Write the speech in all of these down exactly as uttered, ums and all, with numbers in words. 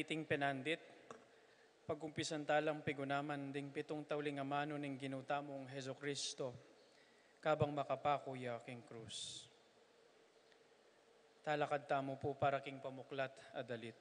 Iting penandit, pagkumpisan talang pigunaman ding pitung tauling amanu ning Ginu tamung Jesucristo, kabang makapaku ya king krus. Talakad tamu pu para king pamuklat a dalit.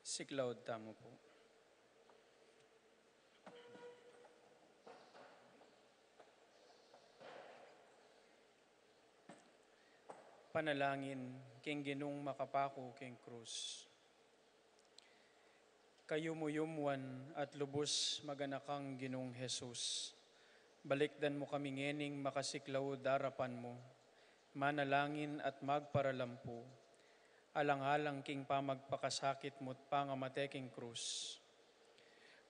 Siklaud tamu pu. Panalangin king Ginung makapaku king krus. Kayuyumwan at lubus maganakang Ginung Jesus, balikdan mu kami ngening makasiklaud arapan mu, manalangin at magparalampu, alang-alang king pamagpakasakit mu't pangamate king krus.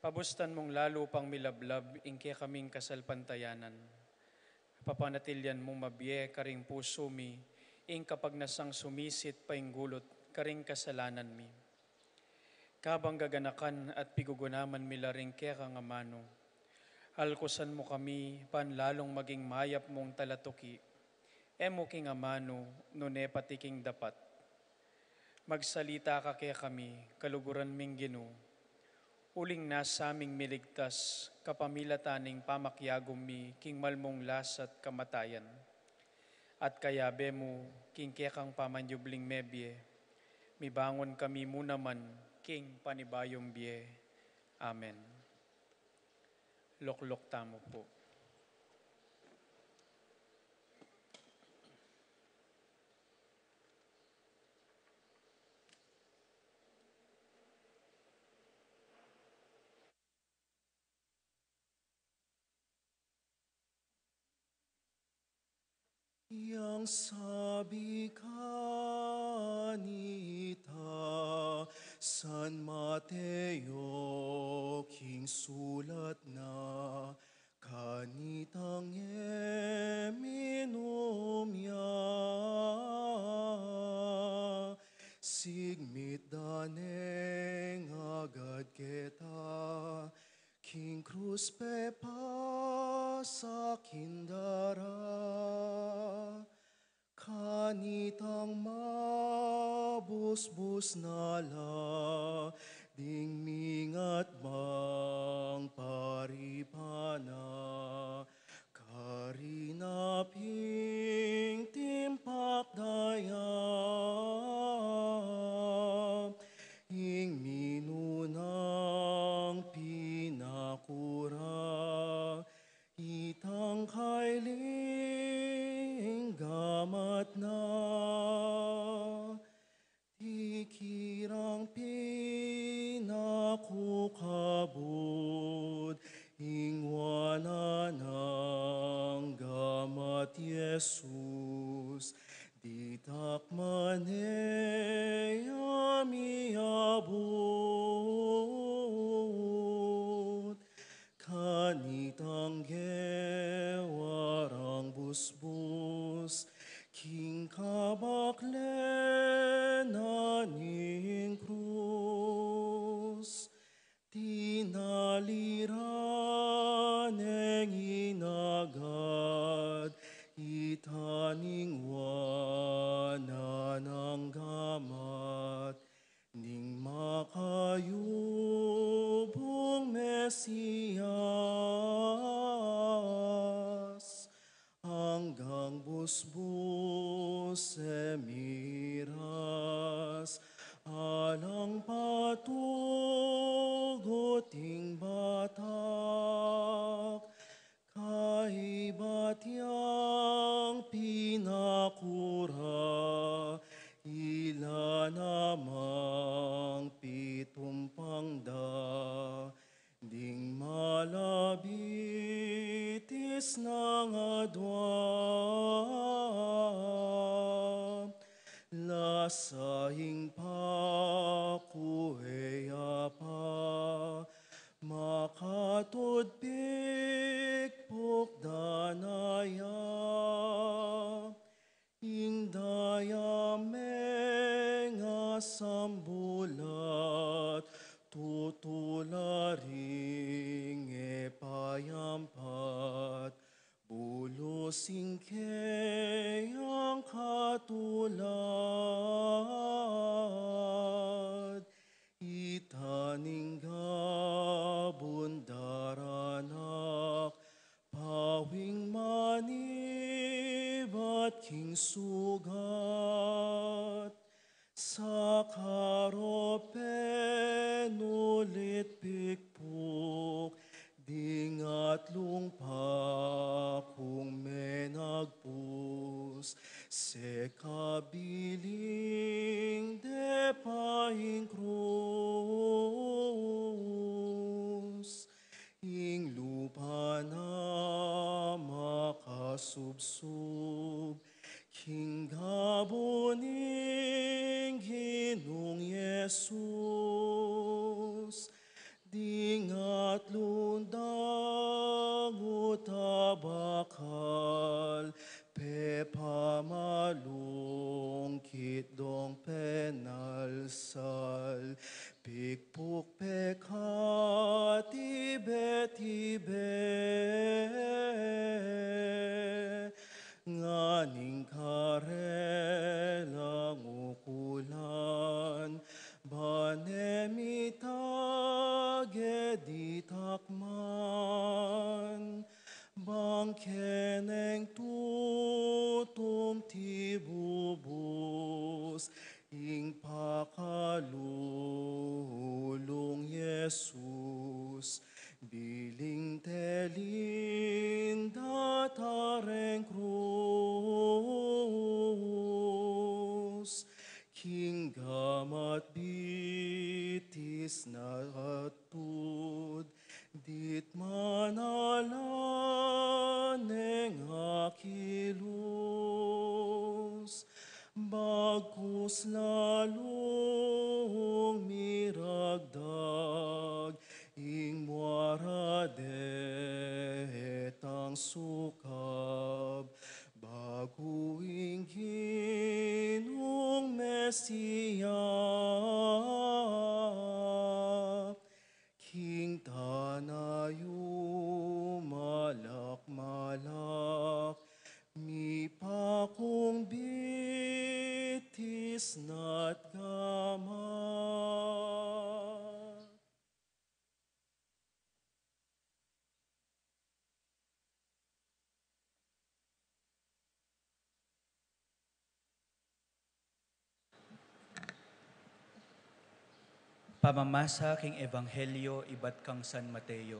Pabustan mung lalu pang milablab ing kekaming kasalpantayanan. Papanatilian mung mabie karing pusu mi ing kapagnasang sumisit painggulut karing kasalanan mi. Kabang gaganakan at pigugunaman mi la ring kekang amanu, alkusan mu kami ban lalung maging mayap mung talatuki, e mu king amanu, nune pati king dapat. Magsalita ka kekami, kaluguran ming Ginu, uling nasa ming miligtas kapamilatan ning pamakiagum mi king malmung lasa't kamatayan. At kayabe mu king kekang pamanyubling mebie, mibangun kami mu naman king panibayung bie. Amen. Lukluk tamu pu. Yang sabi kanita San Mateo king sulat na, kanitang e minum ya, sigmit da neng agad keta, king krus pepasakin da ra. Kanitang mabusbus na la ding mingat bang paripa na, karin a pin timpak da ya ing minunang pinaku ra, itang kailing gamat na. Tikirang pinaku kabud ing wanan nang gamat Jesus, ditak man e ya miabut. Kanitang gewa rang busbus king kabakle na ning krus, tinali ra neng inagad ita ning wanan nang gamat ning makayubung Mesias, anggang busbus e miras, alang patugut ing batak, nang adwa, lasa ing paku e ya pa makatudpik pukdan a ya. Ing daya mengasambulat, tutula ring e payampat, bulus ing keyang katulad. Ita ning gabun daranak, pawing manibat king sugat, sa karopen ulit pikpuk, ding atlung pakung menagpus, sekabiling depa ing krus. Ing lupa na makasubsub king gabun ning Ginung Jesus. Ding atlung dangu tabakal, pepamalungkit dong penalsal, pikpuk pekat ibe-ibe, ngan ing karelang ukulan, ban e mitag e ditak man, bang keneng tutung tibubus ing pakalulung Jesus, biling telinda tareng krus, king gamat bitis na atud, dit manalan neng akilus, bagkus lalung miragdag ing muara detang sukab, bagu ing Ginung Mesia king tana yu malak-malak, mipakung bitis na't gamat. Pamamasa king Ebanghelyo ibat kang San Mateo.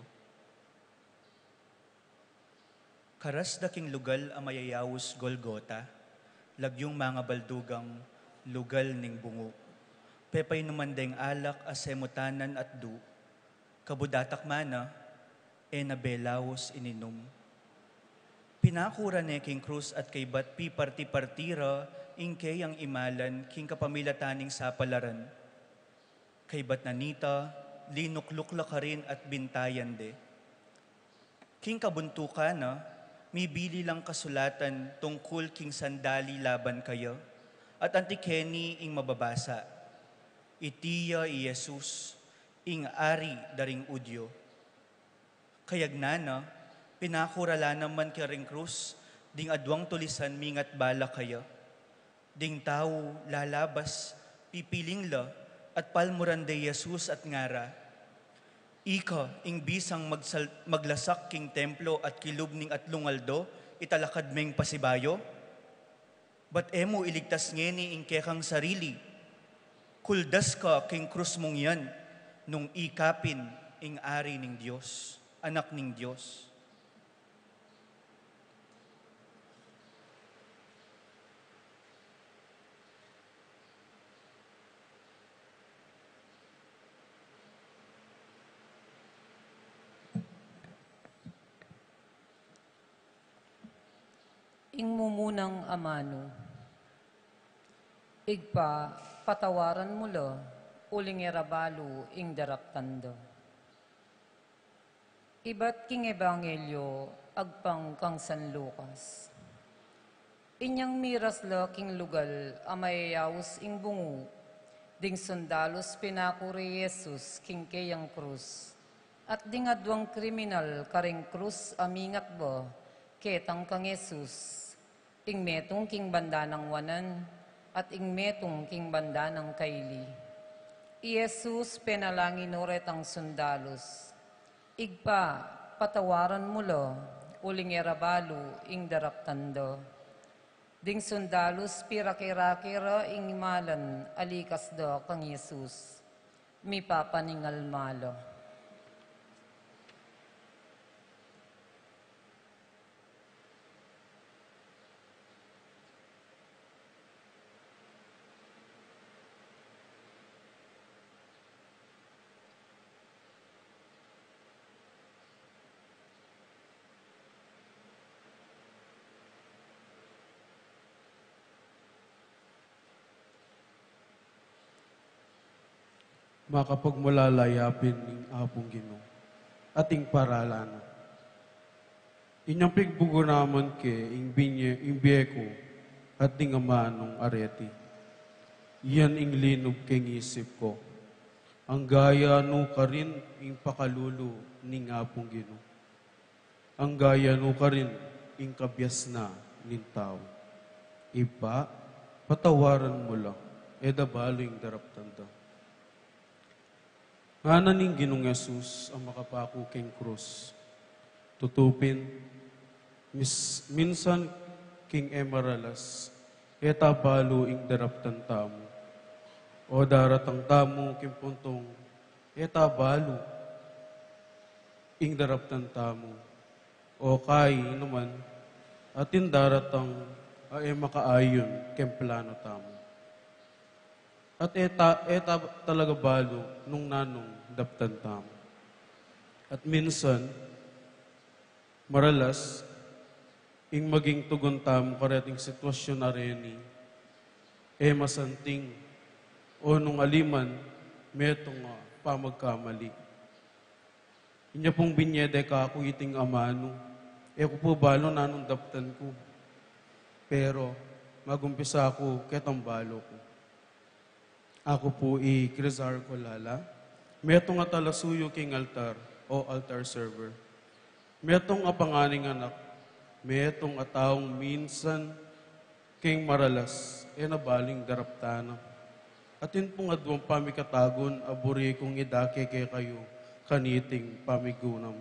Karas da king lugal a mayayaus Golgota, lagyung mangabaldugang Lugal ning Bungu. Pepainuman deng alak a semutanan at du, kabud atakma na, e na belaus ininum. Pinakura ne king krus at kaybat piparti-parti ra ing keyang imalan king kapamilatan ning sapalaran. Kaybat na nita, linukluk la karin at bintayan de. King kabuntukan na, mibili lang kasulatan tungkul king sandali laban kaya, at anti keni ing mababasa. Iti ya i Jesus, ing Ari da ring Judio. Kayagnan na, pinakura la naman karing krus ding aduang tulisan mingat bala kaya. Ding tau lalabas, pipiling la, at palmuran de Jesus at ngara, "Ika ing bisang magsal-, maglasak king templo at kilub ning atlung aldo, italakad meng pasibayu? Ba't e mu iligtas ngeni ing kekang sarili? Kuldas ka king krus mung yan, nung ika pin ing Ari ning Dios, Anak ning Dios." Nang amanu. Ibpa, patawaran mu la, uling e ra balu ing daraptan da. Ibat king Ebanghelyo agpang kang San Lucas. Inyang miras la king lugal a mayayaus ing bungu, ding sundalus pinaku re Jesus king keyang krus, at ding aduang kriminal karing krus a mingat ba ketang kang Jesus. Ing metung king banda nang wanan, at ing metung king banda nang kaili. I Jesus penalangin no retang sundalus, "Ibpa, patawaran mu la, uling e ra balu ing daraptan da." Ding sundalus pirake-rake ra ing malan a likas da kang Jesus. Mipapaningal ma la. Makapagmulala ya pin ing Apung Ginu, at ing paralan na. Inyang pigbugunaman ke ing binye, ing bie ku, at ding amanung areti. Yan ing linub king isip ku. Anggaya nu karin ing pakalulu ning Apung Ginu. Anggaya nu karin ing kabiasnan ning tau. Ibpa, patawaran mu la, e da balu ing daraptan da. Ngana ning Ginung Jesus a makapaku king krus. Tutu pin, mis-, minsan king e maralas, e ta balu ing daraptan tamu. O daratang tamu king puntung, e ta balu ing daraptan tamu. O kayi naman, atin daratang a e makaayun king plano tamu. At e ta, e ta talaga balu nung nanung daptan tamu. At minsan, maralas, ing maging tugun tamu kareting sitwasyun a reni, e masanting, o nung ali man, metung a pamagkamali. Inya pung binye de kaku iting amanu, e ku pu balu nanung daptan ku. Pero, magumpisa ku ketang balu ku. Aku pu i Crizar Colala, metung a talasuyu king altar o altar server. Metung a panganing anak, metung a taung minsan king maralas, e na balu ing daraptan na. Atin pung aduang pamikatagun a buri kung idake kekayu kaniting pamigunam.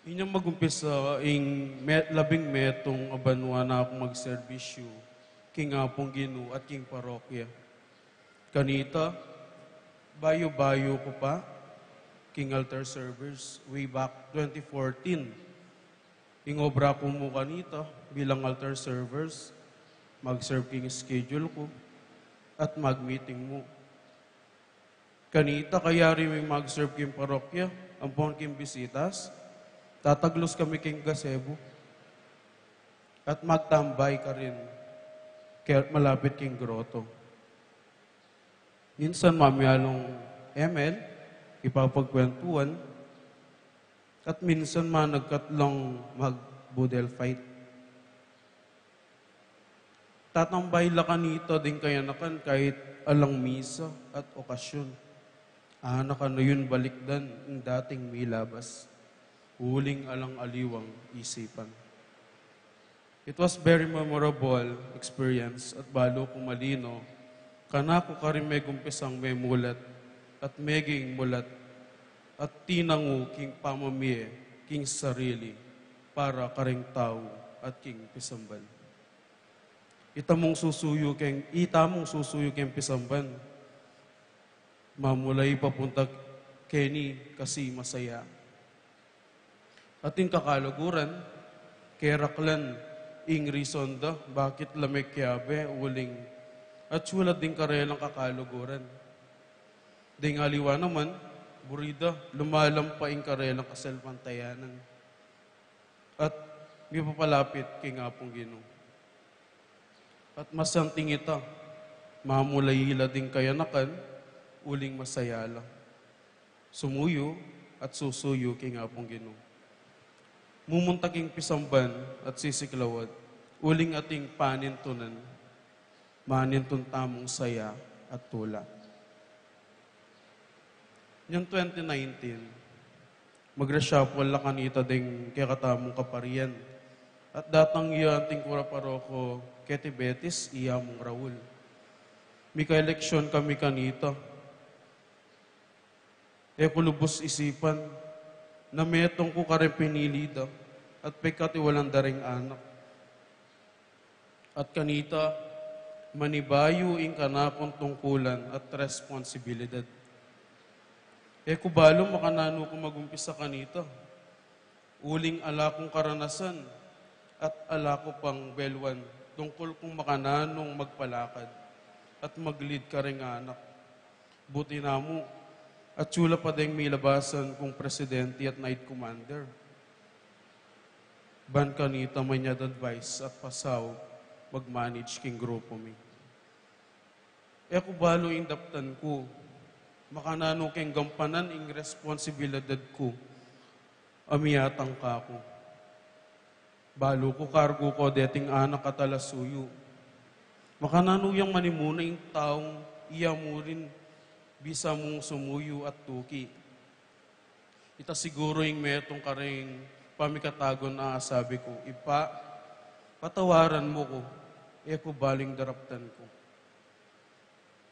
Inyang magumpisa ing me-, labing metung a banua na kung magserbisyu king Apung Ginu at king parokya. Kanita, bayu-bayu ku pa king altar servers way back twenty fourteen. Ing obra ku mu kanita bilang altar servers, mag-serve king schedule ku, at mag-meeting mu. Kanita, kayari ming mag-serve king parokya ampon king bisitas, tataglus kami king gazebo at magtambay karin kaya malapit king groto. Minsan mamialung M L, ipapagkwentuan, at minsan managkat lang mag-boodle fight. Tatambay la kanita ding kayanakan kahit alang misa at okasyon. Anak a na yun balikdan ing dating milabas. Uling alang aliwang isipan. It was very memorable experience at balu kung malino, kanaku karin megumpisang memulat at meging mulat at tinangu king pamamie king sarili para karing tau at king pisamban. Itamung susuyu keng, itamung susuyu keng pisamban. Mamulay papunta keni kasi masaya. Atin kakaluguran, keraklan ing reason da, bakit la mekiabe, uling atsu la ding karelang kakaluguran. Ding aliwa naman, buri da, lumalampa ing karelang kasalpantayanan. At mipapalapit king Apung Ginu. At masanting ita, mamula ila ding kayanakan, uling masaya la. Sumuyu at susuyu king Apung Ginu. Mumunta king pisamban at sisiklawat, uling ating panintunan, manintun tamung saya at tula. Inyang twenty nineteen, magrasya pu la kanita ding kekatamung kaparian. At datang ya anting kura paroko keti Betis, iya mung Raul. Mika-eleksyon kami kanita. E ku lubus isipan na metung ku karing pinili da at pekati walang daring anak. At kanita, manibayu ing kanakung tungkulan at responsibilidad. E ku balu makananu ku magumpisa kanita. Uling ala kung karanasan at ala ku pang beluan tungkul kung makananung magpalakad at mag-lead karing anak. Buti na mu, atyu la pa deng milabasan kung presidente at night commander. Ban kanita manyad advice at pasaup mag-manage king grupu mi. E ku balu ing daptan ku, makananu keng gampanan ing responsibilidad ku a miatang kaku. Balu ku kargu ku deting anak at ala suyu. Makananu yang manimuna ing taung iya murin bisa mung sumuyu at tuki. Ita siguru ing metung karing pamikatagun a asabi ku, "Ibpa, patawaran mu ku, e ku balu ing daraptan ku."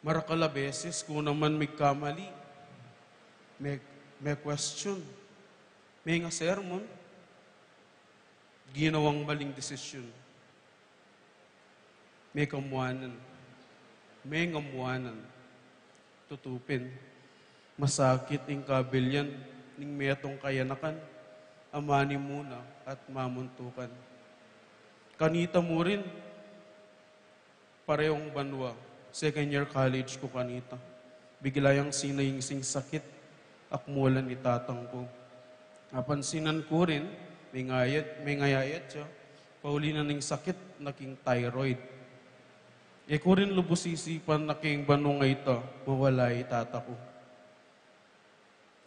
Marakal a beses ku naman migkamali, me, me-question, mengasermon, ginawang maling desisyon. Mekamuanan, mengamuanan, tutu pin, masakit ing kabilyan ning metung kayanakan a manimuna at mamuntukan. Kanita murin, parehong banua, second year college ku kanita. Bigla yang sinaing sing sakit, akmulan i tatang ku. Apansinan ku rin, mengayat, mengayayat ya, pauli na ning sakit na king thyroid. E ku rin lubus isipan na king banua ita, mawala i tata ku.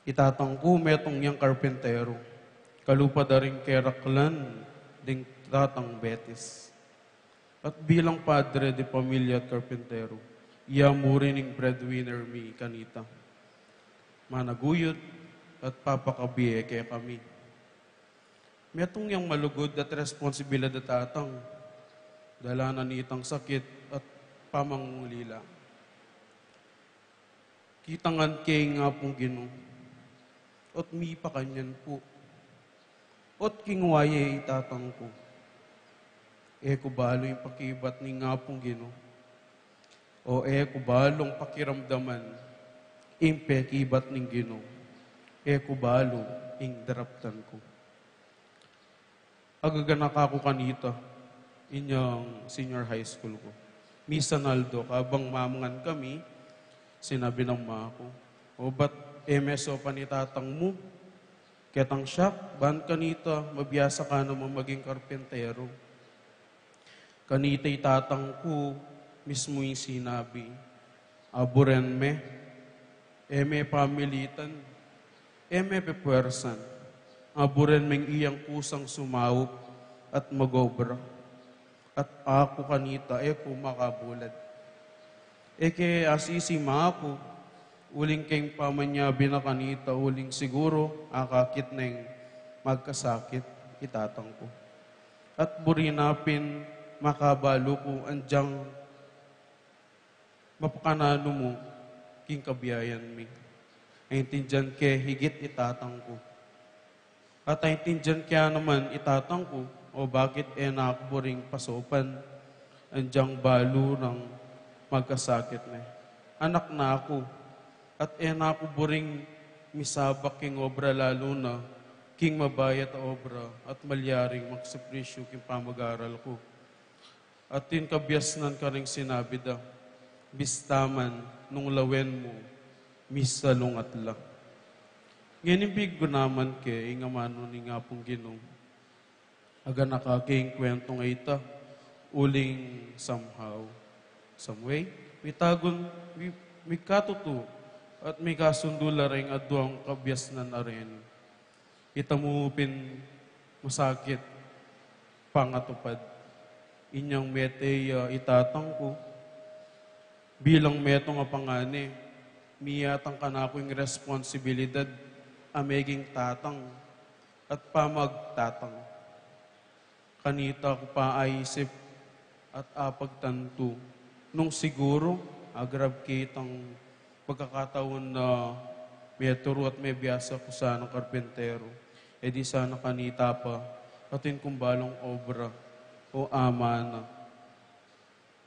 I tatang ku, metung yang karpintero. Kalupa da ring keraklan ding tatang Betis. At bilang padre de pamilya at karpintero, iya murin ing breadwinner mi kanita. Managuyut at papakabie kekami. Metung yang malugud at responsibilidad a tatang. Dala na nitang sakit at pamangulila. Kitang ngan ke ing Apung Ginu, ot mipakanyan pu. Ot king waya i tatang ku. E ku balu ing pakibat ning Apung Ginu. O e ku balung pakiramdaman ing pekibat ning Ginu. E ku balu ing daraptan ku. Agaganak aku kanita, inyang senior high school ku. Misan aldo, kabang mamangan kami, sinabi nang ama ku, "O, ba't e me saupan i tatang mu? Ketang shop, ban kanita, mabiasa ka naman maging karpintero." Kanita i tatang ku mismu ing sinabi, "Aburen me, e me pamilitan, e me pepuersan. Aburen meng iyang kusang sumaup at mag-obra. At aku kanita, e ku makabulad." E ke asisi i ama ku, uling keng pamanyabi na kanita, uling siguru akakit neng magkasakit i tatang ku. At buri na pin makabalu ku anjang mapakananu mu king kabiayan mi. Aintindian ke higit i tatang ku. At aintindian ke naman i tatang ku, o bakit e na ku buring pasaupan anjang balu nang magkasakit ne. Anak na ku, at e na ku buring misabak king obra, lalu na king mabayat a obra at malyaring magsakripisyu king pamag-aral ku. Atin kabiasnan karing sinabi da, "Bista man nung lawen mu, misalungat la." Ngening bigyan ku naman ke ing amanu ning Apung Ginu. Aganaka king kuentong ita, uling somehow, some way, mitagun, mi-, mikatutu, at mikasundu la ring aduang kabiasnan a reni. Ita mu pin masakit pangatupad. Inyang mete ya i tatang ku, bilang metung a pangane, miyatang kanaku ing responsibilidad a meging tatang at pamagtatang. Kanita ku pa aisip at apagtantu nung siguru agrab kitang pagkakataun na meturu at mebiasa ku sanang karpintero. E di sana kanita pa atin kung balung obra o amana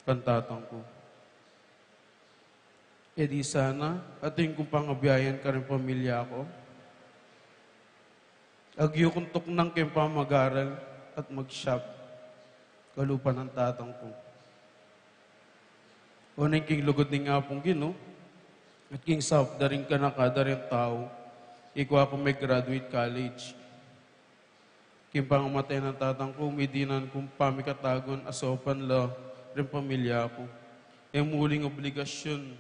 kan tatang ku. E di sana atin kung pangabiayan karing pamilya ku. Agyu kung tuknang king pamagaral at mag-shop kalupa nang tatang ku. Oneng king lugud ning Apung Ginu at king saup da ring kanakada ring tau, ikua ku me-graduate college. King pangamatay nang tatang ku, midinan kung pamikatagun a saupan la ring pamilya ku. E mu uling obligasyun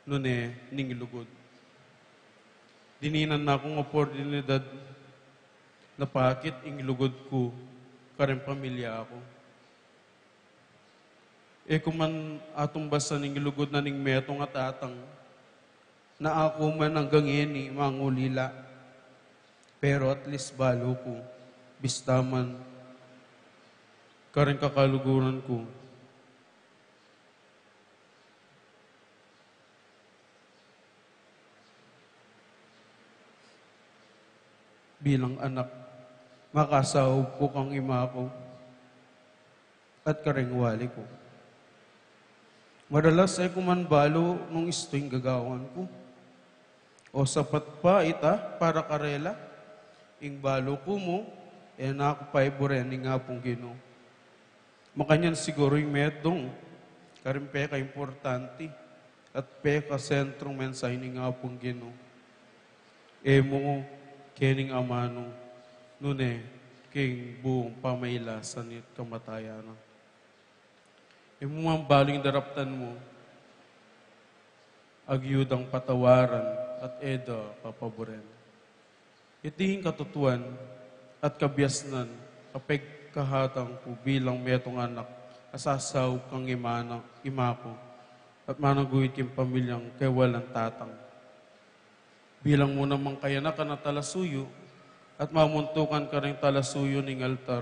nune ning lugud. Dininan na kung oportunidad na pakit ing lugud ku karing pamilya ku. E ku man atumbasan ing lugud na ning metung a tatang na aku man anggang ngeni mangulila. Pero at least balu ku, bista man karing kakaluguran ku, bilang anak, makasaup ku kang ima ku at karing wali ku. Madalas e ku man balu nung istu ing gagawan ku. O sapat pa ita para karela? Ing balu ku mu, e na ku pa iburen ning Apung Ginu. Makanyan siguru ing metung karing pekaimportante at pekasentrung mensahe ning Apung Ginu. E mu kening amanu nune king buung pamailasan at kamatayan na. E mu man balu ing daraptan mu, agyu dang patawaran at e da papaburen. Iti ing katutuan at kabiasnan a pegkahatan ku bilang metung anak a sasaup kang ima na, ima ku at managuyut king pamilyang kewalang tatang. Bilang mu namang kayanakan a talasuyu at mamuntukan karing talasuyu ning altar,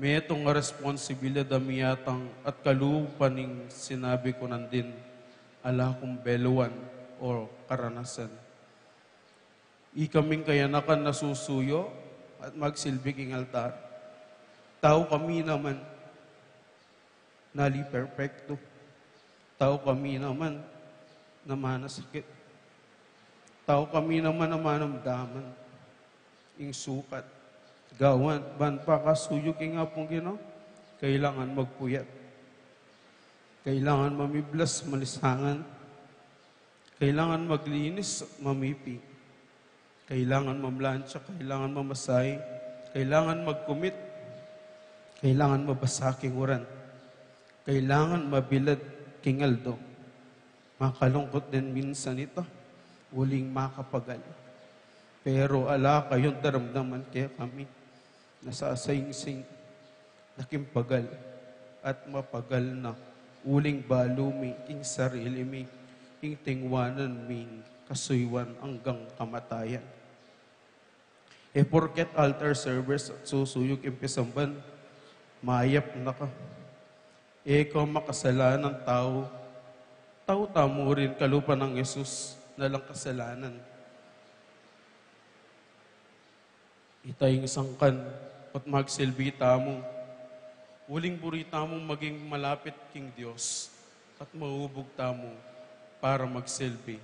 metung a responsibilidad a miyatang at kalupa ning sinabi ku nandin, ala kung beluan o karanasan. Ikaming kayanakan a susuyu at magsilbi king altar, tau kami naman, nali perpektu. Tau kami naman na manasakit. Tau kami naman na manamdaman ing sukat. Gawan, ban pakasuyu king Apung Ginu, kailangan magpuyat. Kailangan mamiblas, malisangan. Kailangan maglinis, mamipi. Kailangan mamlantsa, kailangan mamasahe, kailangan magkumit, kailangan mabasa king uran, kailangan mabilad king aldo. Makalungkut din minsan ita, uling makapagal. Pero ala kayung daramdaman kekami na sasaingsing na king pagal at mapagal na, uling balu mi king sarili mi ing tingwanan ming kasuyuan anggang kamatayan. E porket altar servers at susuyu king pisamban, mayap na ka. E ka makasalanan tau. Tau tamu rin kalupa nang Jesus na alang kasalanan. Ita ing sangkan at magsilbi tamu. Uling buri tamung maging malapit king Dios at maubug tamu para magsilbi.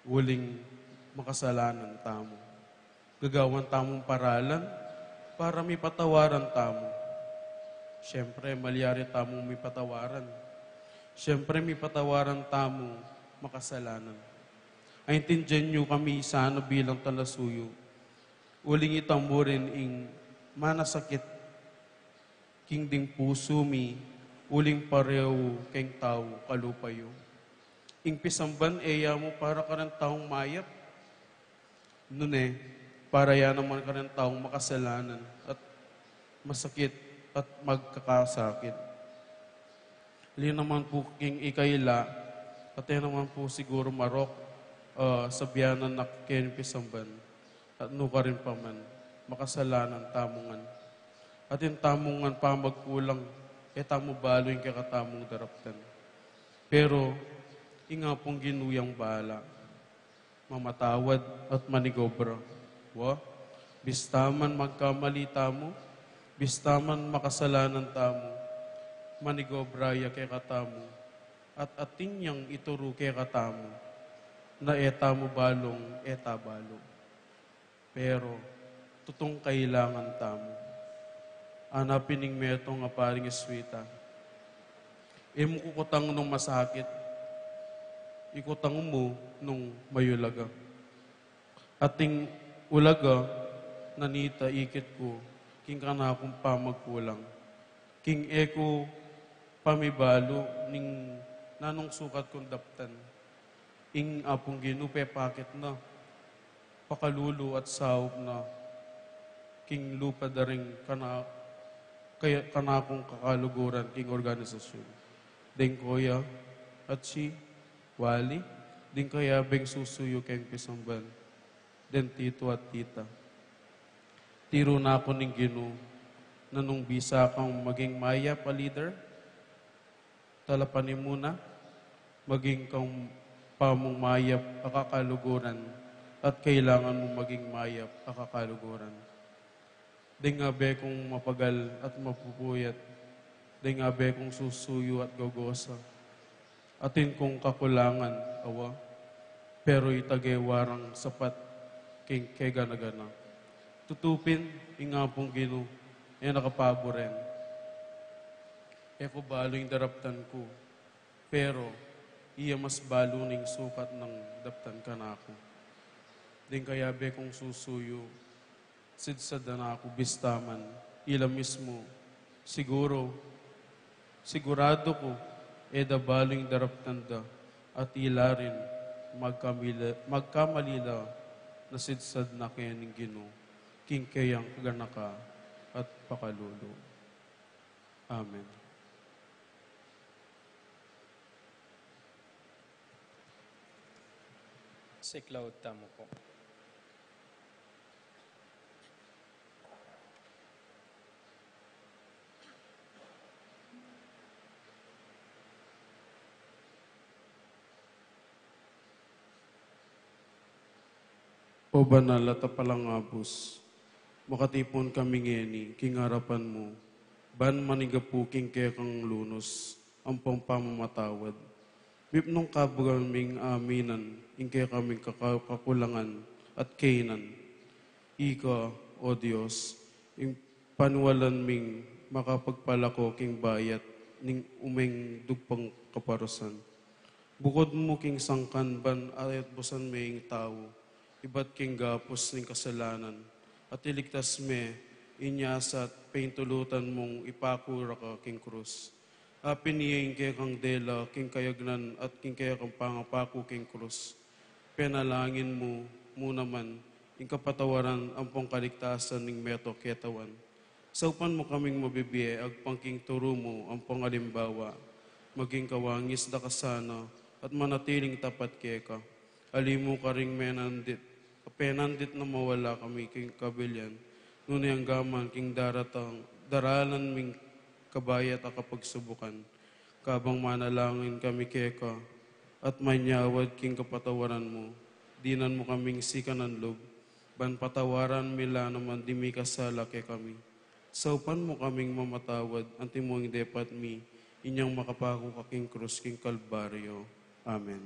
Uling makasalanan tamu. Gagawan tamung paralan para mipatawaran tamu. Siyempre, malyari tamung mipatawaran. Siyempre, mipatawaran tamu makasalanan. Aintindihan yu kami sana bilang talasuyu. Uling ita mu rin ing manasakit king ding pusu mi, uling pareu keng tau kalupa yu. Ing pisamban e ya mu para karen taung mayap, nune para ya naman karen taung makasalanan at masakit at magkakasakit. Linamnan pu king ikaila, at e naman pu siguru marok, ah, sabianan na keng pisamban, at nukarin pa man, makasalanan tamu ngan. At ing tamu ngan pamagkulang, e tamu balu ing kekatamung daraptan. Pero, ing Apung Ginu yang bahala mamatawad at manigobra. Wa, bista man magkamali tamu, bista man makasalanan tamu, manigobra ya kekatamu, at atin yang ituru kekatamu, na e tamu balung e ta balu. Pero, tutung kailangan tamu. Ana pin ning metung a paring Jesuita, e mu kukutang nung masakit, ikutang mu nung mayulaga. Ating ulaga na nita ikit ku king kanakung pamagkulang, king e ku pamibalu ning nanung sukat kung daptan. Ing Apung Ginu pepakit na, pakalulu at saup na king lupa da ring kana-, kaya-, kanakung kakaluguran king organisasyun. Deng Kuya Atsi, Wali, deng kayabeng susuyu keng pisamban, deng titu at tita. Tiru na ku ning Ginu, na nung bisa kang maging mayap a leader, talapan mu na, maging kang pamung mayap a kakaluguran, at kailangan mu maging mayap a kakaluguran. Deng abe kung mapagal at mapupuyat, deng abe kung susuyu at gogosa, atin kung kakulangan, awa, pero ita ge warang sapat king kegana-gana. Tutu pin, ing Apung Ginu, e na kapaburen. E ku balu ing daraptan ku, pero iya mas balu ning sukat nang daptan kanaku. Deng kayabe kung susuyu, sidsad da na ku bista man, ila mismu, siguru, siguradu ku, e da balu ing daraptan da, at ila rin, magkamila-, magkamali la, na sidsad na ke ning Ginu, king keyang kaganaka at pakalulu. Amen. Siklaud tamu pu. O banal at apalang abus, makatipun kami ngeni king arapan mu, ban manigapu king kekang lunus ampong pamamatawad. Mipnung kabugan ming aminan ing kekaming kaka-, kakulangan at kainan. Ika, O Dios, ing paniwalan ming makapagpalako king bayat ning umeng dugpang kaparusan. Bukud mu king sangkan ban ayat busan me ing tau, ibat king gapus ning kasalanan, at iligtas me, inya sa at paintulutan mung ipaku ra ka king krus. Apin iya ing kekang dela king kayagnan at king kekang pangapaku king krus. Penalangin mu, mu naman, ing kapatawaran ampong kaligtasan ning meto ketawan. Saupan mu kaming mabibie agpang king turu mu ampong alimbawa, maging kawangis da ka sana, at manatiling tapat keka. Ali mu karing menandit, penandit na mawala kami king kabilian, nune anggaman king daratang, daralan ming kabayat a kapagsubukan. Kabang manalangin kami keka, at manyawad king kapatawaran mu, dinan mu kaming sikanan lub, ban patawaran mi la naman ding mikasala kekami. Saupan mu kaming mamatawad, antimo ing depat mi, inyang makapaku ka king krus king Kalbaryo. Amen.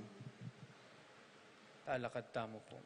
Talakad tamu pu.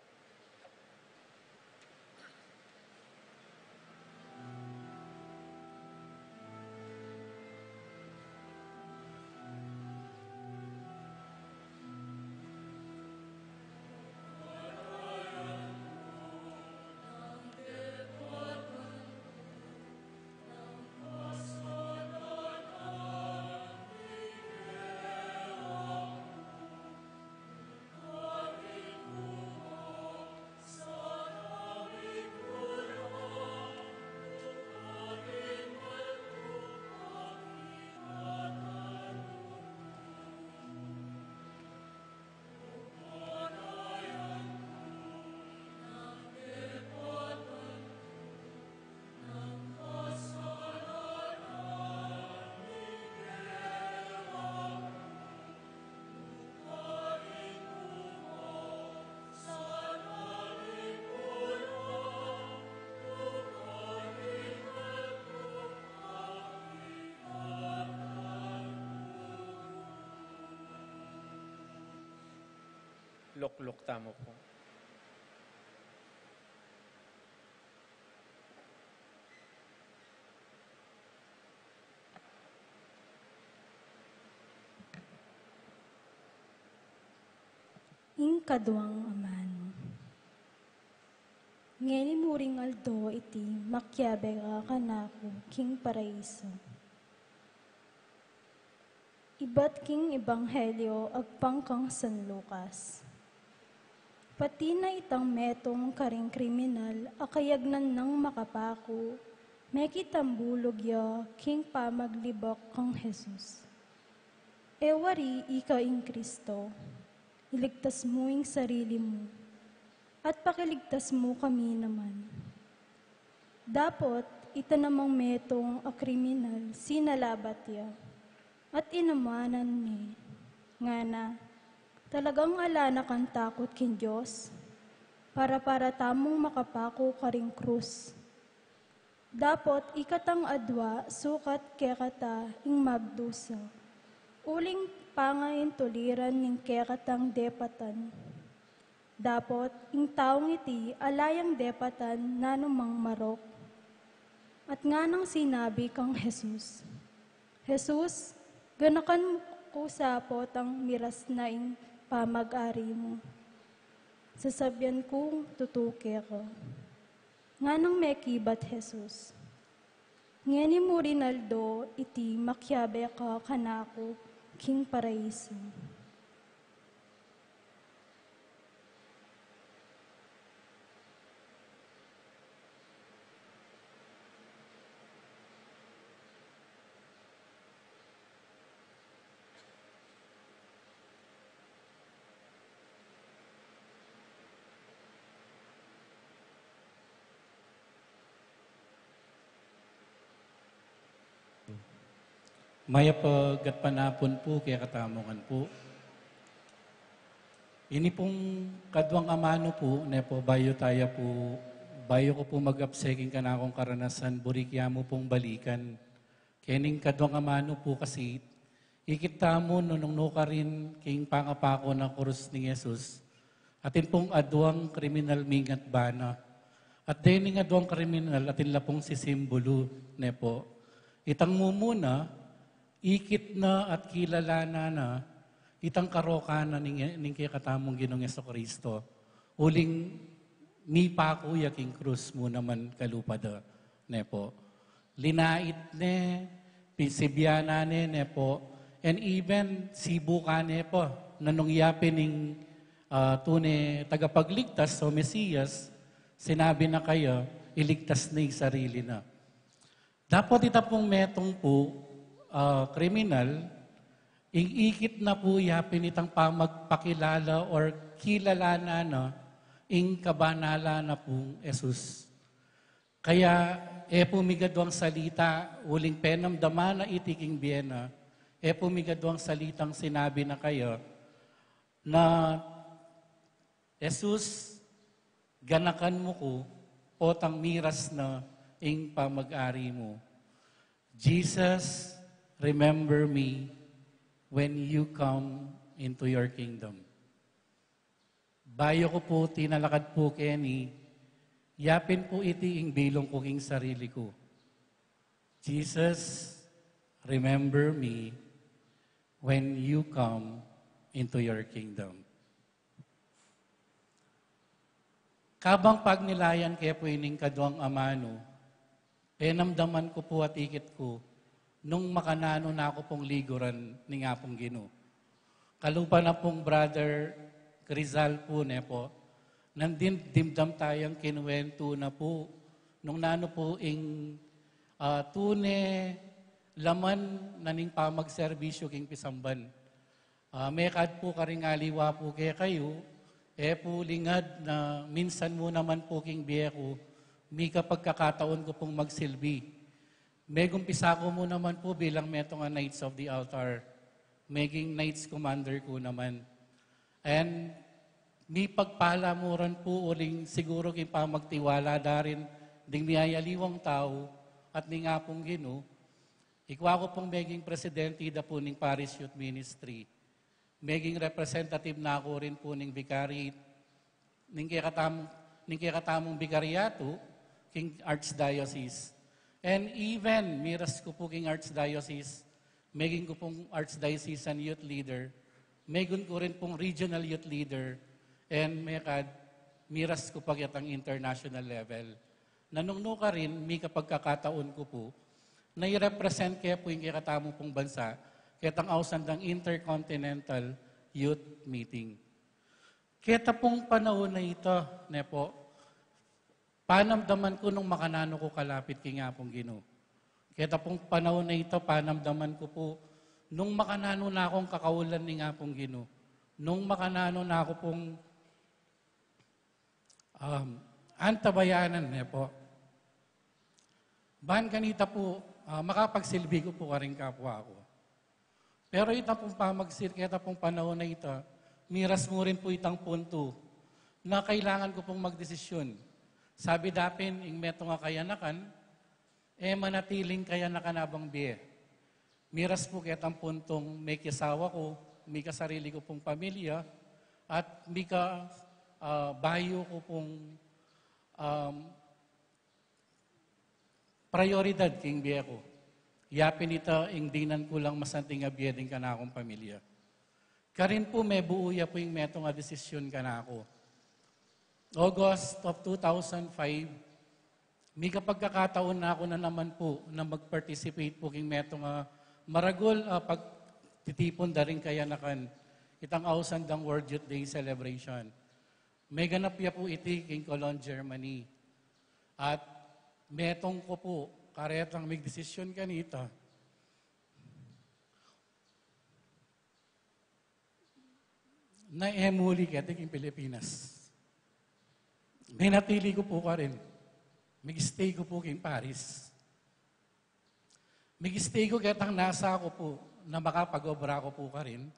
Lukluk tamu pu. Ing kaduang amanu. Ngeni muring aldo iti makiabe ka kanaku king paraiso. Ibat king Ebanghelyo agpang kang San Lucas. Pati na itang metung karing kriminal a kayagnan nang makapaku, mekitambulug ya king pamaglibak kang Jesus. E wari ika ing Kristo, iligtas mu ing sarili mu, at pakiligtas mu kami naman. Dapot ita namang metung a kriminal sinalabat ya, at inamuanan ne, ngana, talagang ala na kang takut king Dios, para-para tamung makapaku karing krus. Dapot ikatang adua sukat kekata ing magdusa, uling pangaintuliran ning kekatang depatan. Dapot ing taung iti ala yang depatan nanumang marok. At nganang sinabi kang Jesus, "Jesus, ganakan ku sa potang miras na ing pamag-ari mu. Sasabian kung tutu keka." Nganang mekibat Jesus, "Ngeni mu rin aldo iti makiabe ka kanaku king paraiso." Mayap a gatpanapun pu kekatamu ngan pu. Ini pung kaduang amanu pu, ne pu, bayu taya pu, bayu ku pu mag-apse king kanakung karanasan, buri ku ya mu pung balikan. Kening kaduang amanu pu kasi, ikit tamu nung nukarin king pangapaku na krus ning Jesus, atin pung aduang kriminal mingat bana. At dening aduang kriminal, atin la pung sisimbulu, ne pu. Itang mumuna, ikit na at kilala na na itang karokan na ning, ning kekatamung Ginung Jesucristo. Uling mipaku ya king krus mu naman kalupa da, ne pu. Linait ne, pinsibianan ne, ne pu. And even sibukan ne pu, na nung yapin ning, ah, tune tagapagligtas o Mesiyas, sinabi na kaya, iligtas na ing sarili na. Dapot ita pung metung pu, ah, kriminal, ing ikit na pu yapin itang pamagpakilala or kilalanan na ing kabanalan na pung Jesus. Kaya, e pu migaduang salita, uling penamdaman na iti king bie na, e pu migaduang salitang sinabi na kaya, na Jesus, ganakan mu ku, potang miras na ing pamag-ari mu. Jesus, remember me when you come into your kingdom. Bayu ku pu tinalakad pu keni, yapin pu iti ing bilung ku king sarili ku. Jesus, remember me when you come into your kingdom. Kabang pagnilayan ke pu ining kaduang amanu, penamdaman ku pu at ikit ku, nung makananu na ku pung liguran ning Apung Ginu. Kalupa na pung Brother Rizal pu, ne pu, nandin dimdam tayang kinuwentu na pu, nung nanu pu ing, ah, tune laman na ning pamagserbisyu king pisamban. Ah, mekad pu karing aliwa pu kekayu, e pu lingad na minsan mu naman pu king bie ku, mika pagkakataon ku pung magsilbi. Megumpisa ku mu naman pu bilang metung a Knights of the Altar. Meging Knights Commander ku naman. And mipagpala mu rin pu uling siguru king pamagtiwala da rin ding miyayaliwang tau at ning Apung Ginu, ikwa ku pung meging presidente da pu ning Parish Youth Ministry. Meging representative na ku rin pu ning vicariate, ning kekatam-, ning kekatamung vicariatu, king Archdiocese. And even, miras ku pu king Archdiocese, meging ku pung Archdiocesan Youth Leader, megun ku rin pung Regional Youth Leader, and mekad, miras ku pa ketang international level. Nung nukarin, mika pagkakataon ku pu, na i-represent ke pu ing kekatamu pung bansa, ketang ausan dang Intercontinental Youth Meeting. Keta pung panaun a ita, ne pu, panamdaman ku nung makananu ku kalapit king Apung Ginu. Keta pung panaun a ita, panamdaman ku pu, nung makananu na kung kakaulan ning Apung Ginu. Nung makananu na ku pung, um, antabayanan, ne pu. Ban kanita pu, ah, makapagsilbi ku pu karing kapwa ku. Pero ita pung pamagsil-, keta pung panaun a ita, miras mu rin pu itang puntu na kailangan ku pung magdesisyun. Sabi dapin, ing metung a kayanakan, e manatiling kayanakan a bang bie. Miras pu ketang puntung mika asawa ku, mika sarili ku pung pamilya, at mika, ah, bayu ku pung, um, prayoridad king bie ku. Yapin ita ing dinan ku lang masanting a bie ding kanakung pamilya. Karin pu mebuu ya pu ing metung a desisyun kanaku. August of two thousand five, mika pagkakataon na ku na naman pu na mag-participate pu king metung a maragul a pagtitipun da ring kayanakan, itang ausan dang World Youth Day celebration. Meganap ya pu iti king Cologne, Germany. At metung ku pu, karetang migdesisyun kanita na e muli keti king Pilipinas. Menatili ku pu karin. Mig-stay ku pu king Paris. Mig-stay ku ketang nasa ku pu na makapag-obra ku pu karin.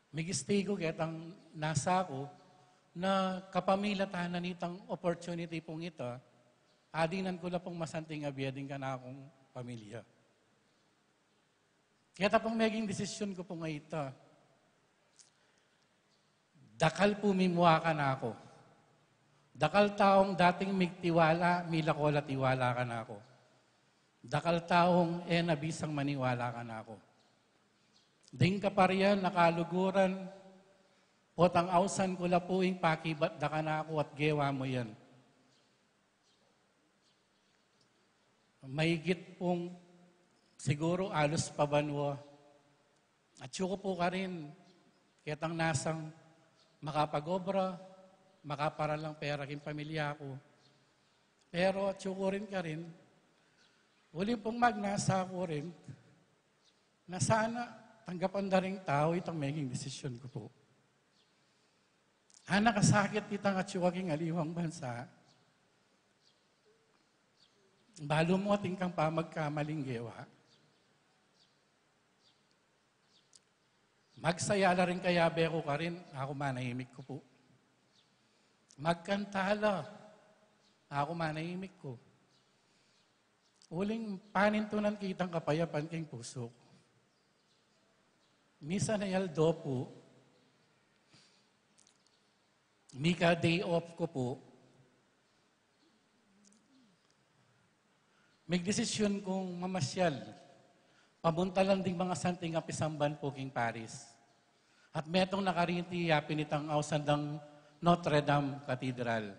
Mig-stay ku ketang nasa ku na kapamilatan na nitang opportunity pung ita, adinan ku la pung masanting a bie ding kanakung pamilya. Keta pung meging desisyun ku pung a ita. Dakal pu mimua kanaku. Dakal taung dating migtiwala, milako la tiwala kanaku. Dakal taung e na bisang maniwala kanaku. Ding kaparian a kaluguran, potang ausan ku la pu ing pakibat da kanaku at gewa mu yan. Maigit pung siguru alus pa banua. Atyu ku pu karin, ketang nasang makapag-obra, makaparalang pera king pamilya ku. Pero atyu ku rin karin, uli pung magnasa ku rin, na sana tanggapan da ring tau itang meging desisyun ku pu. Ana kasakit itang atyu ka king aliwang bansa. Balu mu atin kang pamagkamaling gewa. Magsaya la ring kayabe ku karin, aku manahimik ku pu. Magkanta la, aku manahimik ku. Uling panintunan kitang kapayapan king pusu ku. Misan a aldo pu, mika day off ku pu, migdesisyun kung mamasyal, pamuntalan ding mga santing a pisamban pu king Paris. At metung na karin iti yapin itang ausan dang Notre Dame Cathedral.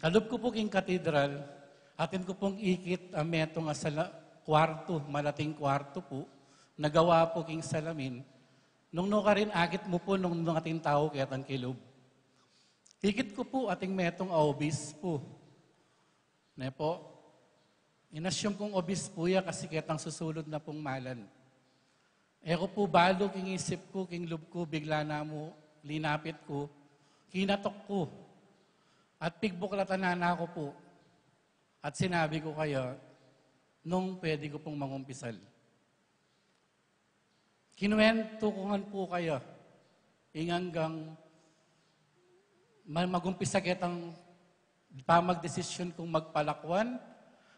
Kalub ku pu king katedral, atin ku pung ikit a metung a sala-, kuartu, malating kuartu pu, na gawa pu king salamin, nung nukarin akit mu pu nung, nung atin tau ketang kilub. Ikit ku pu atin metung a obispu. Ne pu, inasyum kung obispu ya kasi ketang susulud na pung malan. E ku pu balu king isip ku, king lub ku, bigla na mu linapit ku, kinatok ku, at pigbuklatan na ku pu. At sinabi ku kaya, nung pwede ku pung mangumpisal. Kinuwentu ku ngan pu kaya, ing anggang ma-, magumpisa ketang pamagdesisyun kung magpalakwan,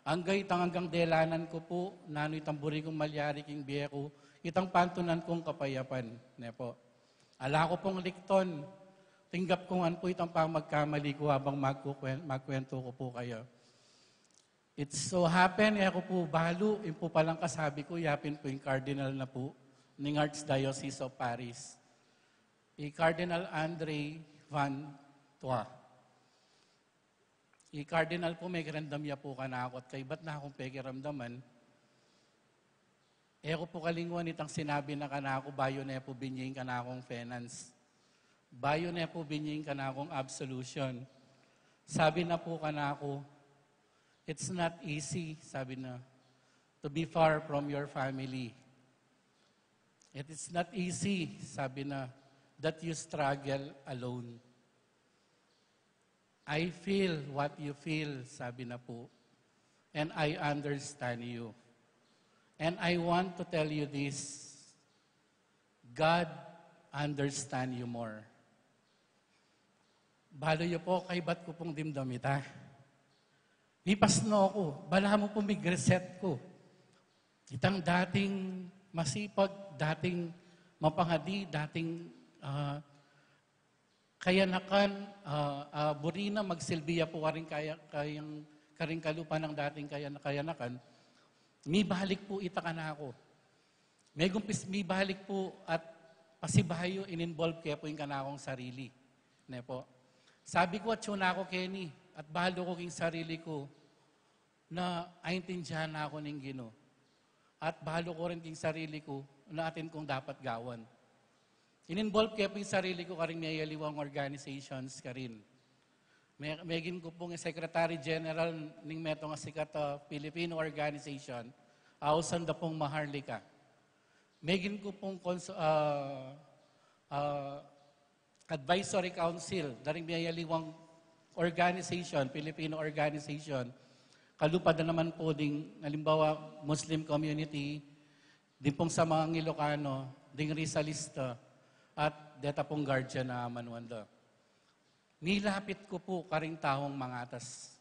angga itang anggang delanan ku pu, nanu itang buri kung malyari king bie ku, itang pantunan kung kapayapan, ne po. Ala ku pung likton, tinggap ku ngan po itang pamagkamali ku habang magkukwen-, magkwento ku po kaya. It so happen, e ku po balu, ing po palang kasabi ku, yapin po ing Cardinal na po ning Archdiocese of Paris. I Cardinal Andre Van Tois. I Cardinal po, mekiramdam ya po kanaku at kaybat na kung pekiramdaman. E ku po kalingwan itang sinabi na kanaku, bayu ne po binie ing kanakung penance. Bayu ne po binie ing kanakung absolution. Sabi na po kanaku, "It's not easy," sabi na, "to be far from your family. It is not easy," sabi na, "that you struggle alone. I feel what you feel," sabi na po. "And I understand you. And I want to tell you this. God understand you more." Balu yu po, kaybat ku pung dimdam ita. Mipasno ku, balamu po mig-reset ku. Itang dating masipag, dating mapangadi, dating, ah, kayanakan, ah, ah, buri na magsilbi ya po karing kaya-, kayang, karing kalupa nang dating kayan-, kayanakan, mibalik po ita kanaku. Megumpis, mibalik po at pasibayu in-involve ke po ing kanakung sarili. Ne po? Sabi ku, atyu na ku keni, at balu ku king sarili ku na aintindihan na ku ning Ginu. At balu ku rin king sarili ku na atin kung dapat gawan. In-involve ke po ing sarili ku karing miyayaliwang organizations karin. Me-, megin ku pung Secretary General ning metung a sikat a Filipino organization, ausan da pung Maharlika. Megin ku pung cons-, ah, ah, Advisory Council, da ring miyayaliwang organization, Filipino organization. Kalupa da naman po ding, halimbawa, Muslim community, ding pung Samang Ilocano, ding Rizalista, at deta pung Guardian a Amanuan da. Milapit ku po karing taung mangatas.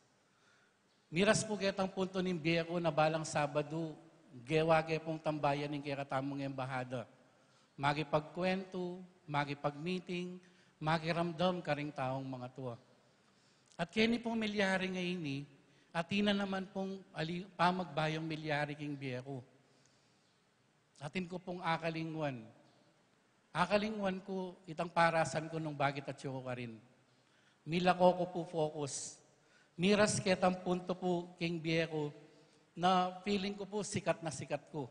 Miras po ketang punto ning bie ku na balang Sabadu, gewa ke pung tambayan ning kekatamung embahada. Makipagkwentu, makipag-meeting, makiramdam karing taung mangatua. At keni pung milyari ngeni, atin na naman pung ali-, pamagbayung milyari king bie ku. Atin ku pung akalingwan. Akalingwan ku itang parasan ku nung bakit atyu ku karin. Milako ku pu focus. Miras ketang punto pu king bie ku na feeling ku pu sikat na sikat ku.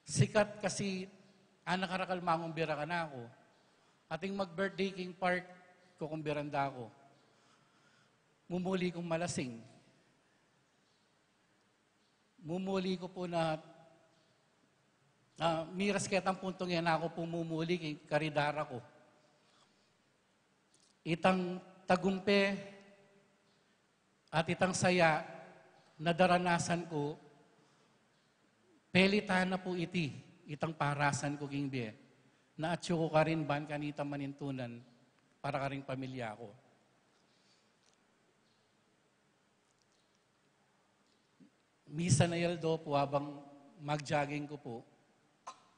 Sikat kasi anak karakal mangumbira kanaku. Ating mag-birthday king park, kukumbiran da ku. Mumuli kung malasing. Mumuli ku pu na, ah, miras ketang puntung yan aku pu mumuli king karidara ku. Itang tagumpe at itang saya na daranasan ku, pelitan na pu iti, itang parasan ku king bie. Na atyu ku karin ban kanita manintunan para karing pamilya ku. Misan a aldo pu, abang mag-jogging ku pu,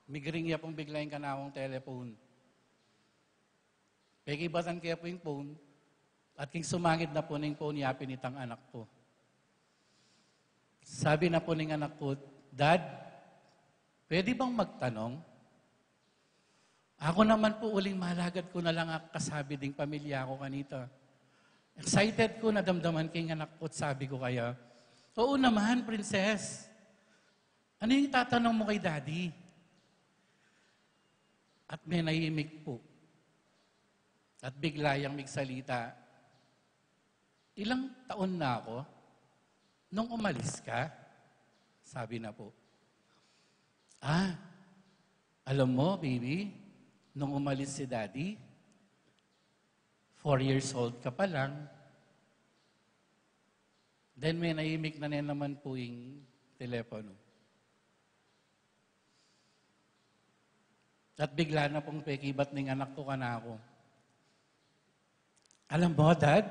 migring ya pung bigla ing kanakung telephone. Pekibatan ke pu ing phone, at king sumangid na pu ning phone, yapin itang anak ku. Sabi na pu ning anak ku, "Dad, pwede bang magtanong?" Aku naman pu, uling malagad ku na lang a kasabi ding pamilya ku kanita. Excited ku, nadamdaman king anak ku, at sabi ku kaya, "Oo naman, Princess. Ano ing itatanong mu kay Daddy?" At menahimik pu. At bigla yang migsalita, "Ilang taon na ako nung umalis ka?" Sabi na pu. "Ah, alam mo, baby, nung umalis si Daddy, four years old ka pa lang." Then menahimik na ne naman pu ing telepono. At bigla na pung pekibat ning anak ku kanaku, "Alam mo, Dad,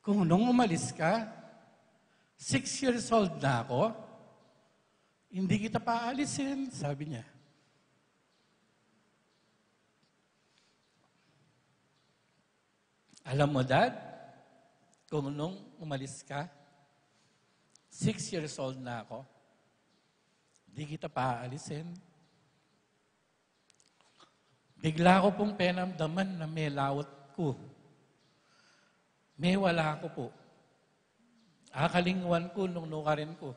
kung nung umalis ka, Six years old na ako, hindi kita paalisin, sabi niya. Alam mo, Dad, kung nung umalis ka, six years old na ako, di kita paalisin. Bigla ko pung penamdaman na melaut ku. Mewala ku pu. Akalingwan ku nung nukarin ku.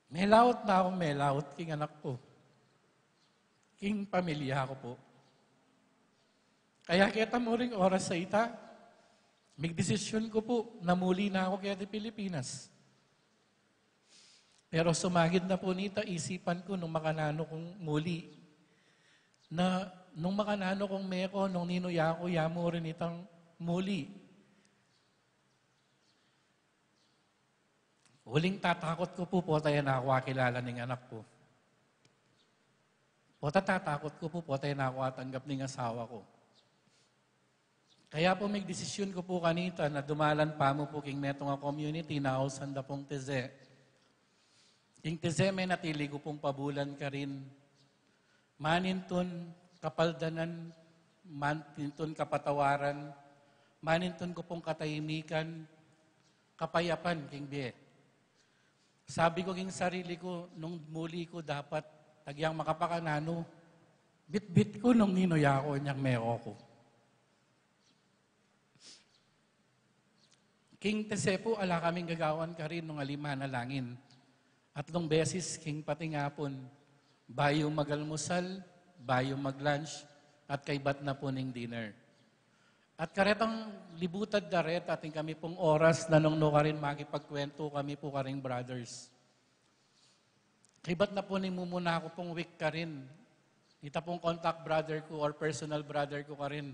Melaut na akung melaut king anak ku. King pamilya ku pu. Kaya keta mu ring oras a ita, migdesisyon ku pu na muli na aku keti Pilipinas. Pero sumagid na pu nita, isipan ku nung makananu kung muli. Na nung makananu kung meko, nung ninu ya ku, ya mu rin itang muli. Uling tatakut ku pu, pota e na ku akilala ning anak ku. Pota tatakut ku pu, pota e na ku atanggap ning asawa ku. Kaya pu, migdesisyon ku pu kanita na dumalan pa mu pu king metung a community na ausan da pung Teze. King Teze, menatili ku pung pabulan karin. Manintun kapaldanan, manintun kapatawaran, manintun ku pung katahimikan, kapayapan king bie. Sabi ku king sarili ku, nung muli ku dapat, agyang makapakananu, bitbit ku nung ninu ya ku, inyang meko ku. King Teze pu, ala kaming gagawan karin nung ali manalangin. Atlung beses king pating apun, bayu magalmusal, bayu maglunch, at kaybat na pu ning dinner. At karetang libutad da reta, atin kami pung oras na nung nukarin makipagkwentu kami pu karing brothers. Kaybat na pu ning mumuna ku pung week karin, ita pung contact brother ku or personal brother ku karin,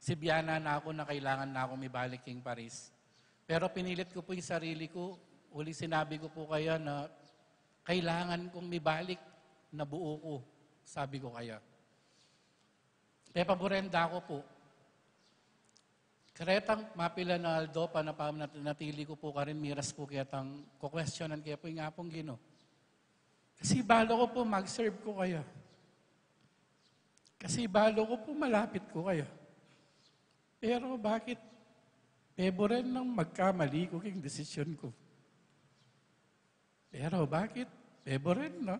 sibianan na ku na kailangan na kung mibalik king Paris. Pero pinilit ku pu ing sarili ku, uli sinabi ku pu kaya na kailangan kung mibalik na buu ku, sabi ku kaya. Pepaburen da ku pu. Karetang mapilan a aldo, panapanatili ku pu karin, miras ku ketang kukwestiyonan ke pu ing Apung Ginu. Kasi balu ku pu mag-serve ku kaya. Kasi balu ku pu malapit ku kaya. Pero bakit peburen nang magkamali ku king desisyon ku? Pero bakit peburen na,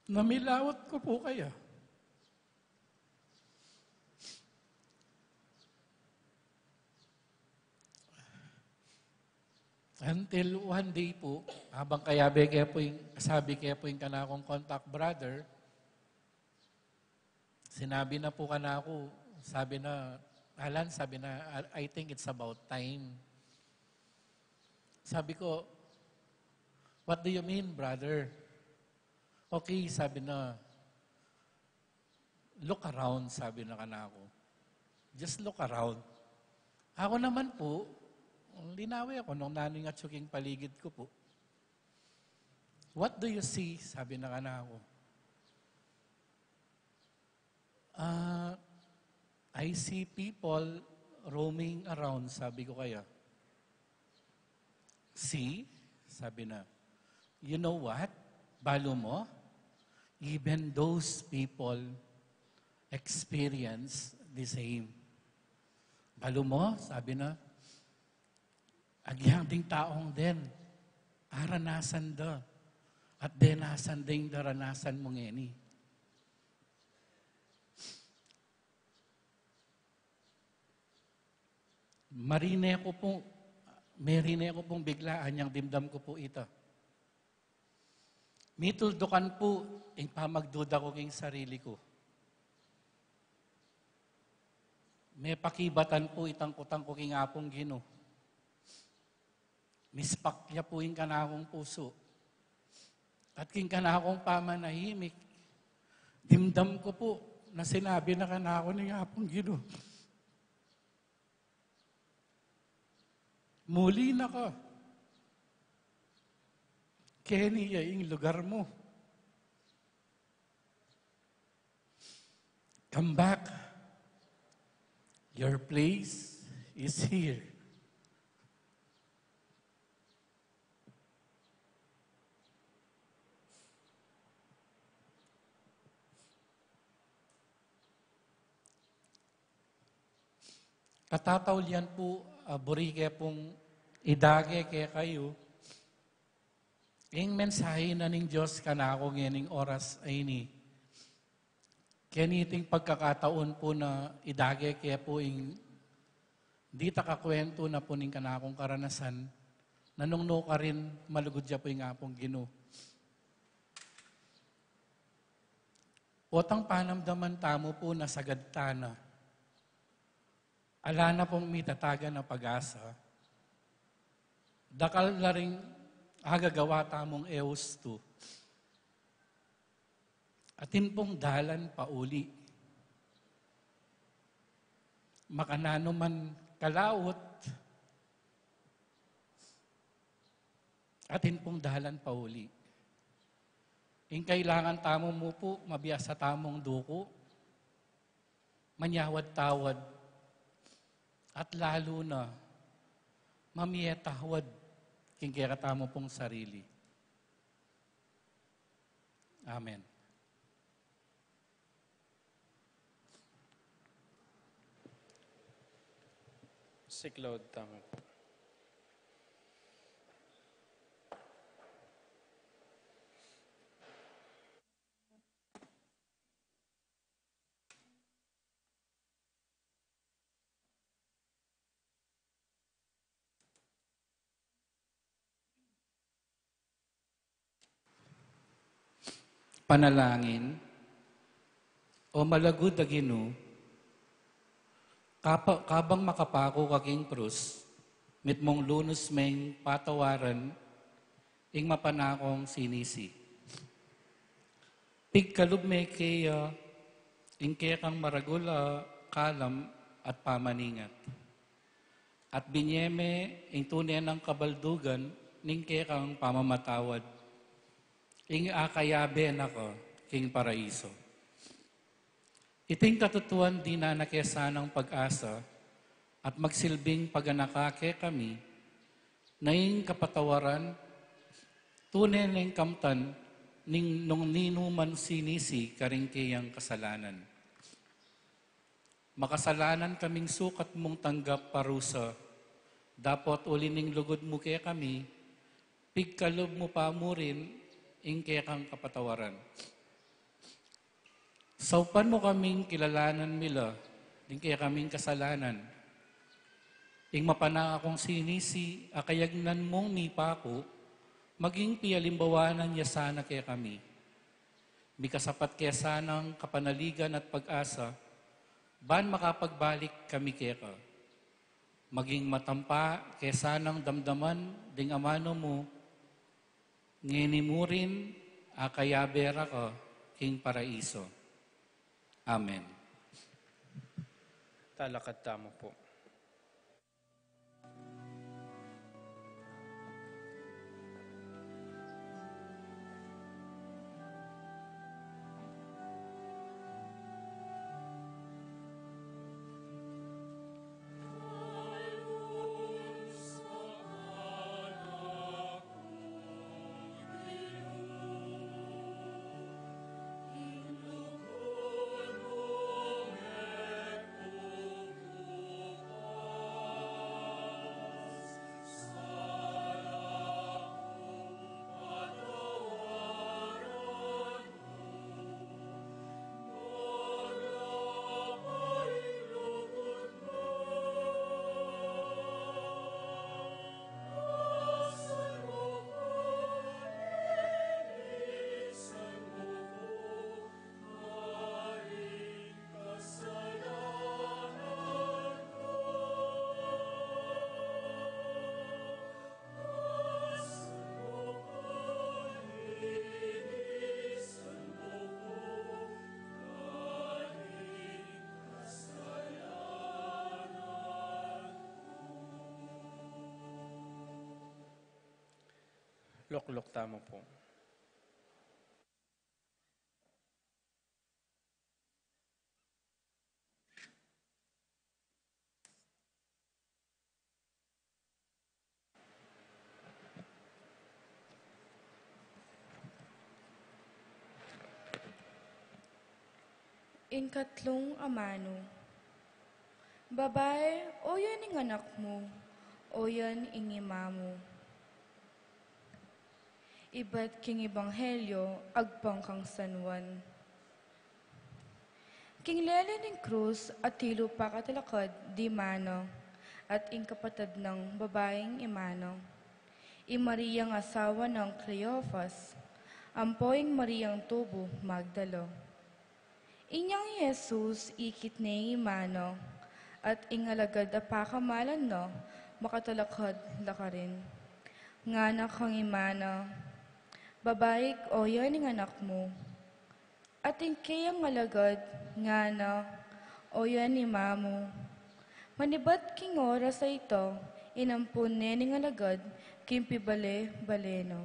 na milaut ku pu kaya? Until one day pu, habang kayabe ke pu ing, sabi ke pu ing kanakung contact brother, sinabi na pu kanaku, sabi na, "Alan," sabi na, "I, I think it's about time." Sabi ku, "What do you mean, brother?" "Okay," sabi na, "look around," sabi na kanaku. "Just look around." Aku naman pu, linawi ku nung nanu ing atsu king paligid ku pu. "What do you see?" sabi na kanaku. "Ah, I see people roaming around," sabi ku kaya. "See?" sabi na. "You know what? Balu mo? Even those people experience the same." "Balu mo?" sabi na. "Agyang ding taung den, aranasan da. At denasan da ing daranasan mu ngeni." Marine ku pu, merine ku pung bigla, anyang dimdam ku pu ita. Mituldukan pu ing pamagduda ku king sarili ku. Mepakibatan pu itang kutang ku king Apung Ginu. Mispak ya pu ing kanakung pusu. At king kanakung pamanahimik, dimdam ku pu na sinabi na kanaku ning Apung Ginu, "Muli na ka. Keni ya ing lugar mu. Come back. Your place is here." Katataulian pu, ah, buri ke pung idage kekayu ing mensahe na ning Dios kanaku ngening oras a ini. Keniting pagkakataun pu na idage ke pu ing dita kakwentu na pu ning kanakung karanasan, nung nukarin malugud ya pu ing Apung Ginu. Potang panamdaman tamu pu na sagad tana. Ala na pung mitatagan a pag-asa. Dakal la ring agagawa tamung e ustu. Atin pung dalan pauli. Makananu man kalaut, atin pung dalan pauli. Ing kailangan tamu mu pu, mabiasa tamung duku, manyawad-tawad, at lalu na mamie tawad king kekatamu pung sarili. Amen. Siklaud tamu pu. Panalangin. O malugud a Ginu, kapa-, kabang makapaku ka king krus, mitmung lunus meng patawaran ing mapanakung sinisi. Pigkalub me keya ing kekang maragul a kalam at pamaningat. At binye me ing tune nang kabaldugan ning kekang pamamatawad, ing akayabe na ka king paraiso. Iting katutuan dinan na ke sanang pag-asa at magsilbing paganaka kekami, na ing kapatawaran tune neng kamtan ning nung ninuman sinisi karing keyang kasalanan. Makasalanan kaming sukat mung tanggap parusa, dapot uli ning lugud mu kekami, pigkalub mu pa murin ing kekang kapatawaran. Saupan mu kaming kilalanan mi la ding kekaming kasalanan. Ing mapanakung sinisi a kayagnan mung mipaku, maging pialimbawanan ya sana kekami. Mikasapat ke sanang kapanaligan at pag-asa, ban makapagbalik kami keka. Maging matampa ke sanang damdaman ding amanu mu, ngeni murin akayabe ra ka king paraiso. Amen. Talakad tamu pu. Lukluk tamu pu. Ing katlung amanu. Babai, o yan ing anak mu, o yan ing ima mu. Ibat king Ebanghelyo agpang kang San Juan. King lele ning krus, atilu pakatalakad di ima na, at ing kapatad nang babaing ima na. I Mariang asawa nang Cleofas, ampo ing Mariang tubu Magdala. Inyang i Jesus ikit ne ing ima na, at ing alagad a pakamalan na makatalakad la karin. Ngana kang ima na, Babai, o yan ing anak mu. At ing kayang alagad, ngana, O yan ima mu. Manibat king oras a ita, inampun ne ning alagad king pibale-bale na.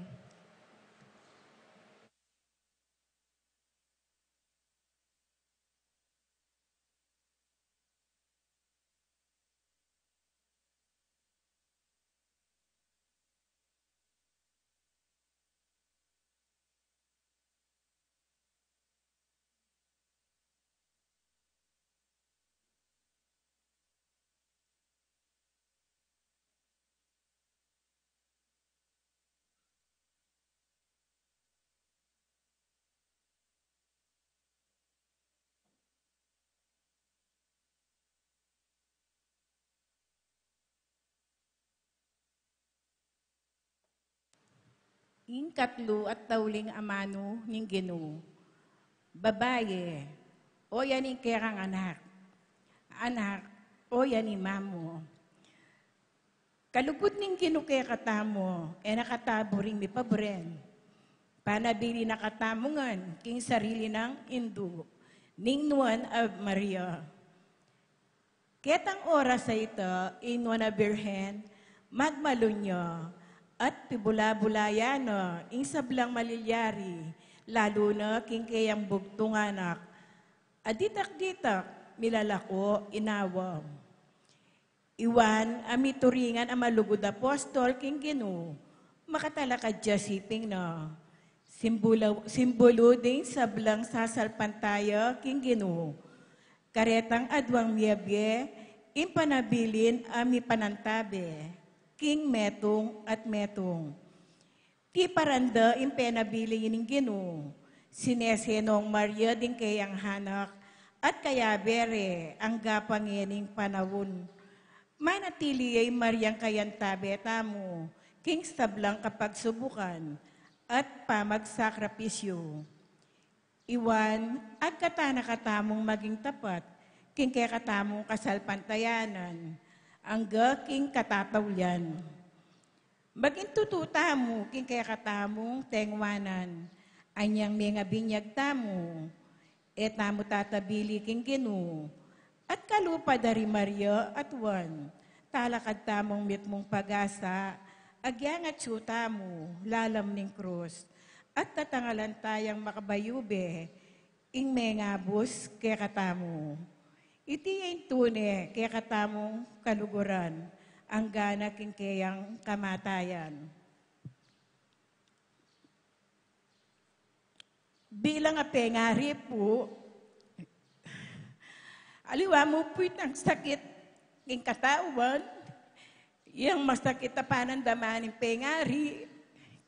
Ing katlu at tauling amanu ning Ginu. Babai, o yan ing kekang anak. Anak, o yan ing ima mu. Kalugud ning Ginu kekatamu, e na katamu buring mipabren. Panabilin na katamu ngan king sarili nang indu, ning Nuan a Maria. Ketang oras a ita, ing Nuan a Birhen magmalunya, at pibula-bulayan na ing sablang malilyari, lalu na king keyang bugtung anak a ditak-ditak milalako inawa. I Juan a mituringan a malugud a apostol king Ginu, makatalakad ya siping na. Simbula-, simbulu ding sablang sasalpantaya king Ginu. Karetang aduang miabie, ing panabilin a mipanantabe king metung at metung. Tiparan da ing penabilin ning Ginu. Sinese nong Maria ding keyang anak, at kayabe re angga pa ngening panaun. Manatili ya i Mariang kayantabe tamu king sablang kapagsubukan at pamagsakripisyu. I Juan, agkatan na katamung maging tapat king kekatamung kasalpantayanan, angga king katataulian. Maging tutu tamu king kekatamung tengwanan, anyang mengabinyag tamu, e tamu tatabili king Ginu, at kalupa da ri Maria at Juan, talakad tamung mitmung pag-asa, agyang atsu tamu lalam ning krus, at tatangalan tayang makabayube ing mengabus kekatamu. Iti ya ing tune kekatamung kaluguran, angga na king keyang kamatayan. Bilang a pengari pu, aliwa mu pu itang sakit king katawan, yang masakit a panandaman ning pengari,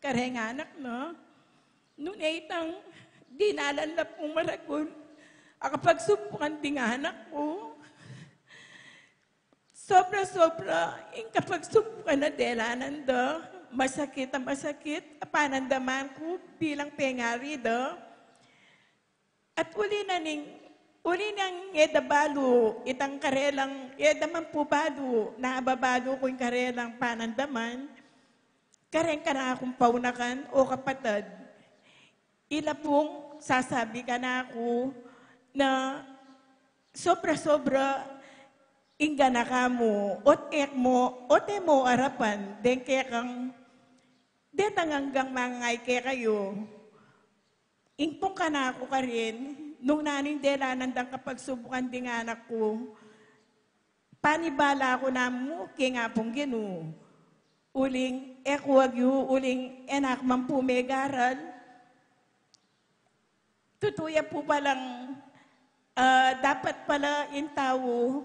kareng anak na. Nune itang dinalan la pung maragul a kapagsubukan ding anak ku. Sobra-sobra ing kapagsubukan a delanan da, masakit a masakit a panandaman ku bilang pengari da. At uli na ning, uli nang e da balu itang karelang, e da man pu balu, nababalu ku ing karelang panandaman, kareng kanakung paunakan o kapatad. Ila pung sasabi kanaku na sobra-sobra ing ganaka mu, ot e mu, ot e mu arapan deng kekang detang anggang mangangay kekayu. Ing pung kanaku karin, nung nanu ing delanan dang kapagsubukan ding anak ku, panibala ku namu king Apung Ginu. Uling e ku agyu, uling e na ku man pu megaral. Tutu ya pu palang, ah, dapat pala ing tau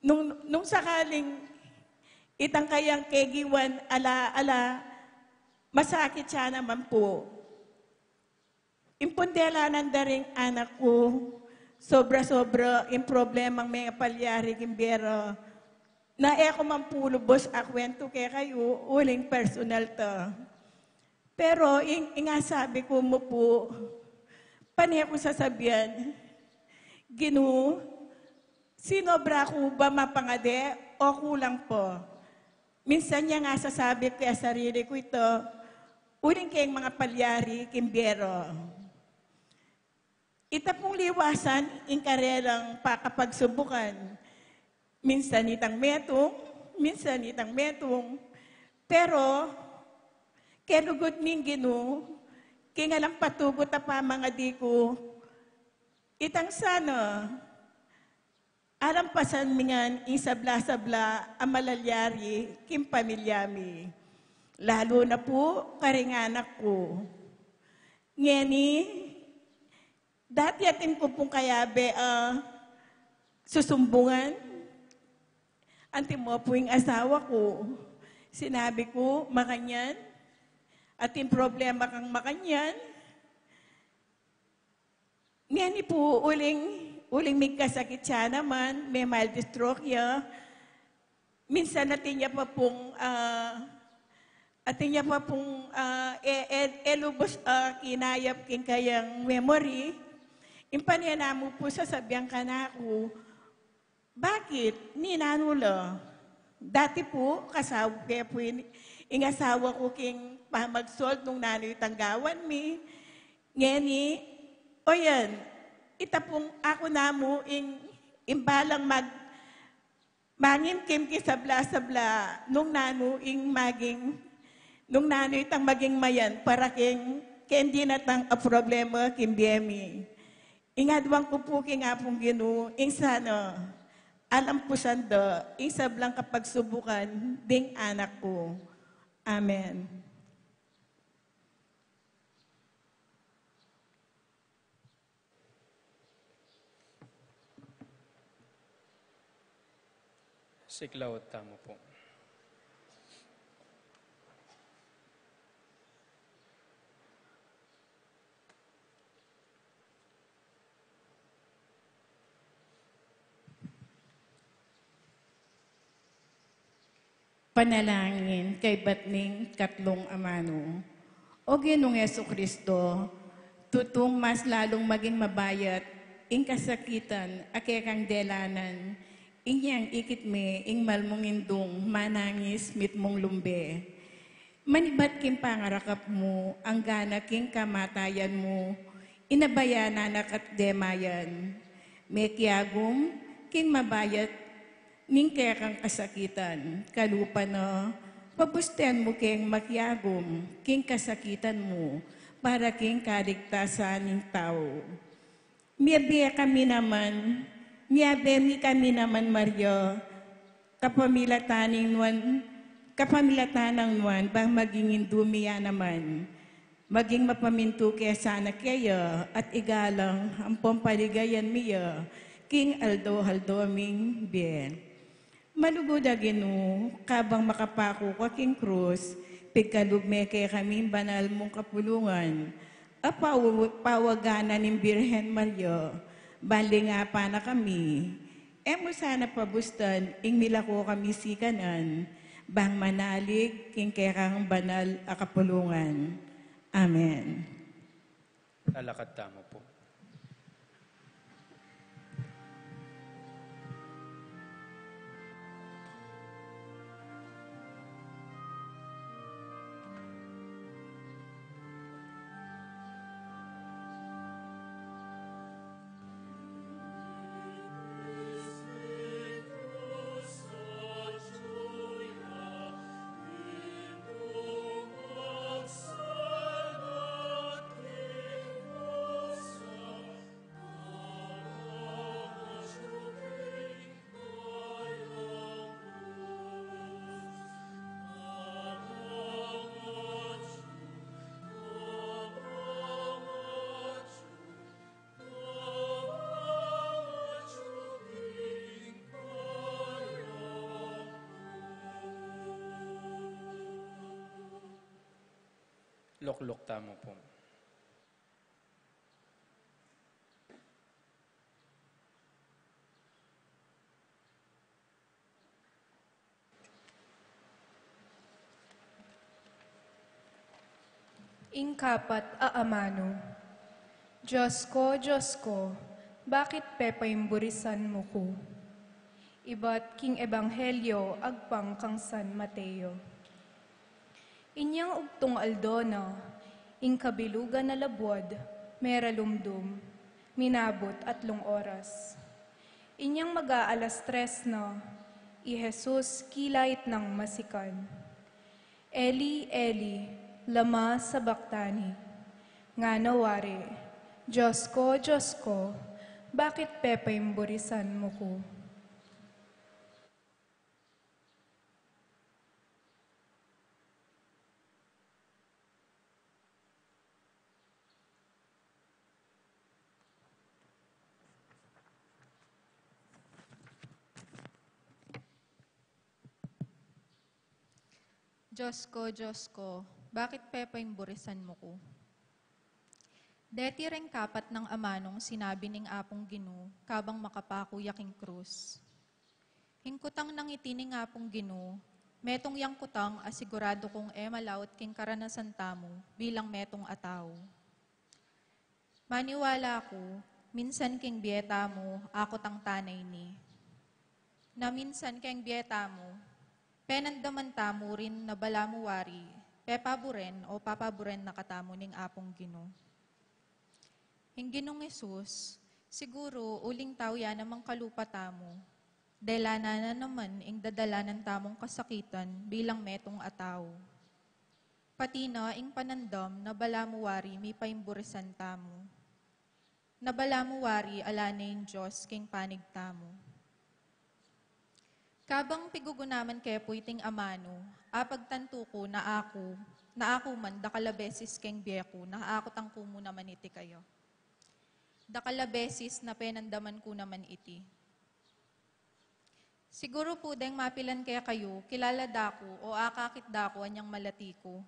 Nung, nung sakaling itang kayang kegiwan, ala, ala, masakit ya naman pu. Ing pundelanan da ring anak ku, sobra-sobra ing problemang mengapalyari king bie ra. Na e ku man pu lubus akwentu kekayu, uling personal ta. Pero ing, ing asabi ku mu pu, pane ku sasabian, Ginu, sinobra ku ba mapangadi o kulang pa? Minsan yang asasabi ku kaya sarili ku ita, uling keng mengapalyari king bie ra. Ita pung liwasan ing karelang pakapagsubukan. Minsan itang metung, minsan itang metung. Pero, kelugud ning Ginu, king alang patugut a pamangadi ku, itang sana, alampasan mi ngan ing sabla-sabla a malalyari king pamilya mi. Lalu na pu, karing anak ku. Ngeni, dati atin ku pung kayabe, ah, susumbungan. Antimo pu ing asawa ku. Sinabi ku, makanyan. Atin problema kang makanyan. Ngeni pu, uling, uling migkasakit ya naman, me-mild stroke ya. Minsan atin ya pa pung, ah, atin ya pa pung, ah, e, e, e lubus, ah, kinayap king kayang memory. Ing pane na mu pu sasabian kanaku, bakit? Ninanu la? Dati pu, kasawa ke pu ini, ing asawa ku king pamagsold nung nanu itang gawan mi. Ngeni, o yan, ita pung aku namu ing, ing balang mag, mangimkim king sabla-sabla, nung nanu ing maging, nung nanu itang maging mayan, para king, keng dinatang a problema king bie mi. Ing aduan ku pu king Apung Ginu, ing sana, alampusan da, ing sablang kapagsubukan, ding anak ku. Amen. Siklaud tamu pu. Panalangin kaybat ning katlung amanu. O Ginung Jesucristo, tutung mas lalung maging mabayat ing kasakitan a kekang delanan, inyang ikit me ing mal mung indung manangis mitmung lumbe. Manibat king pangarakap mu, anggana king kamatayan mu, inabayanan na ka at demayan. Mekiagum king mabayat ning kekang kasakitan, kalupa na, pabusten mu keng makiagum king kasakitan mu, para king kaligtasan ning tau. Miyabe kami naman, miyabe mi kami naman, Maria, kapamilatan ning nuan, kapamilatan nang nuan, bang maging indu mi ya naman. Maging mapamintu ke sana keya, at igalang ampong paligayan mi ya, king aldo-aldo ming bie. Malugud a Ginu, kabang makapaku ka king krus, pigkalub me kekami ing banal mung kapulungan, a paw-, pawaganan ning Birhen Maria, ban lingapan na kami. E mu sana pabustan ing milako kami sikanan, bang manalig king kekang banal a kapulungan. Amen. Lalakad tamu pu. Tukluk tamu pu. Ing kapat a amanu. Dios ko, Dios ko, bakit pepaimburisan mu ku? Ibat king Ebanghelyo agpang kang San Mateo. Inyang ugtung aldo na, ing kabilugan a labuad, meralumdum, minabut atlung oras. Inyang mag-aalas tres na, i Jesus kilait nang masikan. "Eli, Eli, lama sabachthani?" Ngana wari, "Dios ko, Dios ko, bakit pepaimburisan mu ku?" Dios ko, Dios ko, bakit pepaimburisan mu ku? Deti reng kapat nang amanung sinabi ning Apung Ginu kabang makapaku ya king krus. Ing kutang nang iti ning Apung Ginu, metung yang kutang a siguradu kung e malaut king karanasan tamu bilang metung a tau. Maniwala ku, minsan king bie tamu, akutang tanay ni. Na minsan keng bie tamu, penandaman tamu rin na balamu wari, pepaburen o papaburen na katamu ning Apung Ginu. Ing Ginung Jesus, siguru uling tau ya namang kalupa tamu, dela na naman ing dadalanan tamung kasakitan bilang metung a tau. Pati na ing panandam na balamu wari mipaimburisan tamu. Na balamu wari ala ne ing Dios king panig tamu. Kabang pigugunaman ke pu iting amanu, apagtantu ku na aku, na aku man dakal a beses keng bie ku, na akutang ku mu naman iti kayu. Dakal a beses na penandaman ku naman iti. Siguru pu deng mapilan kekayu, kilala da ku o akakit da ku anyang malati ku.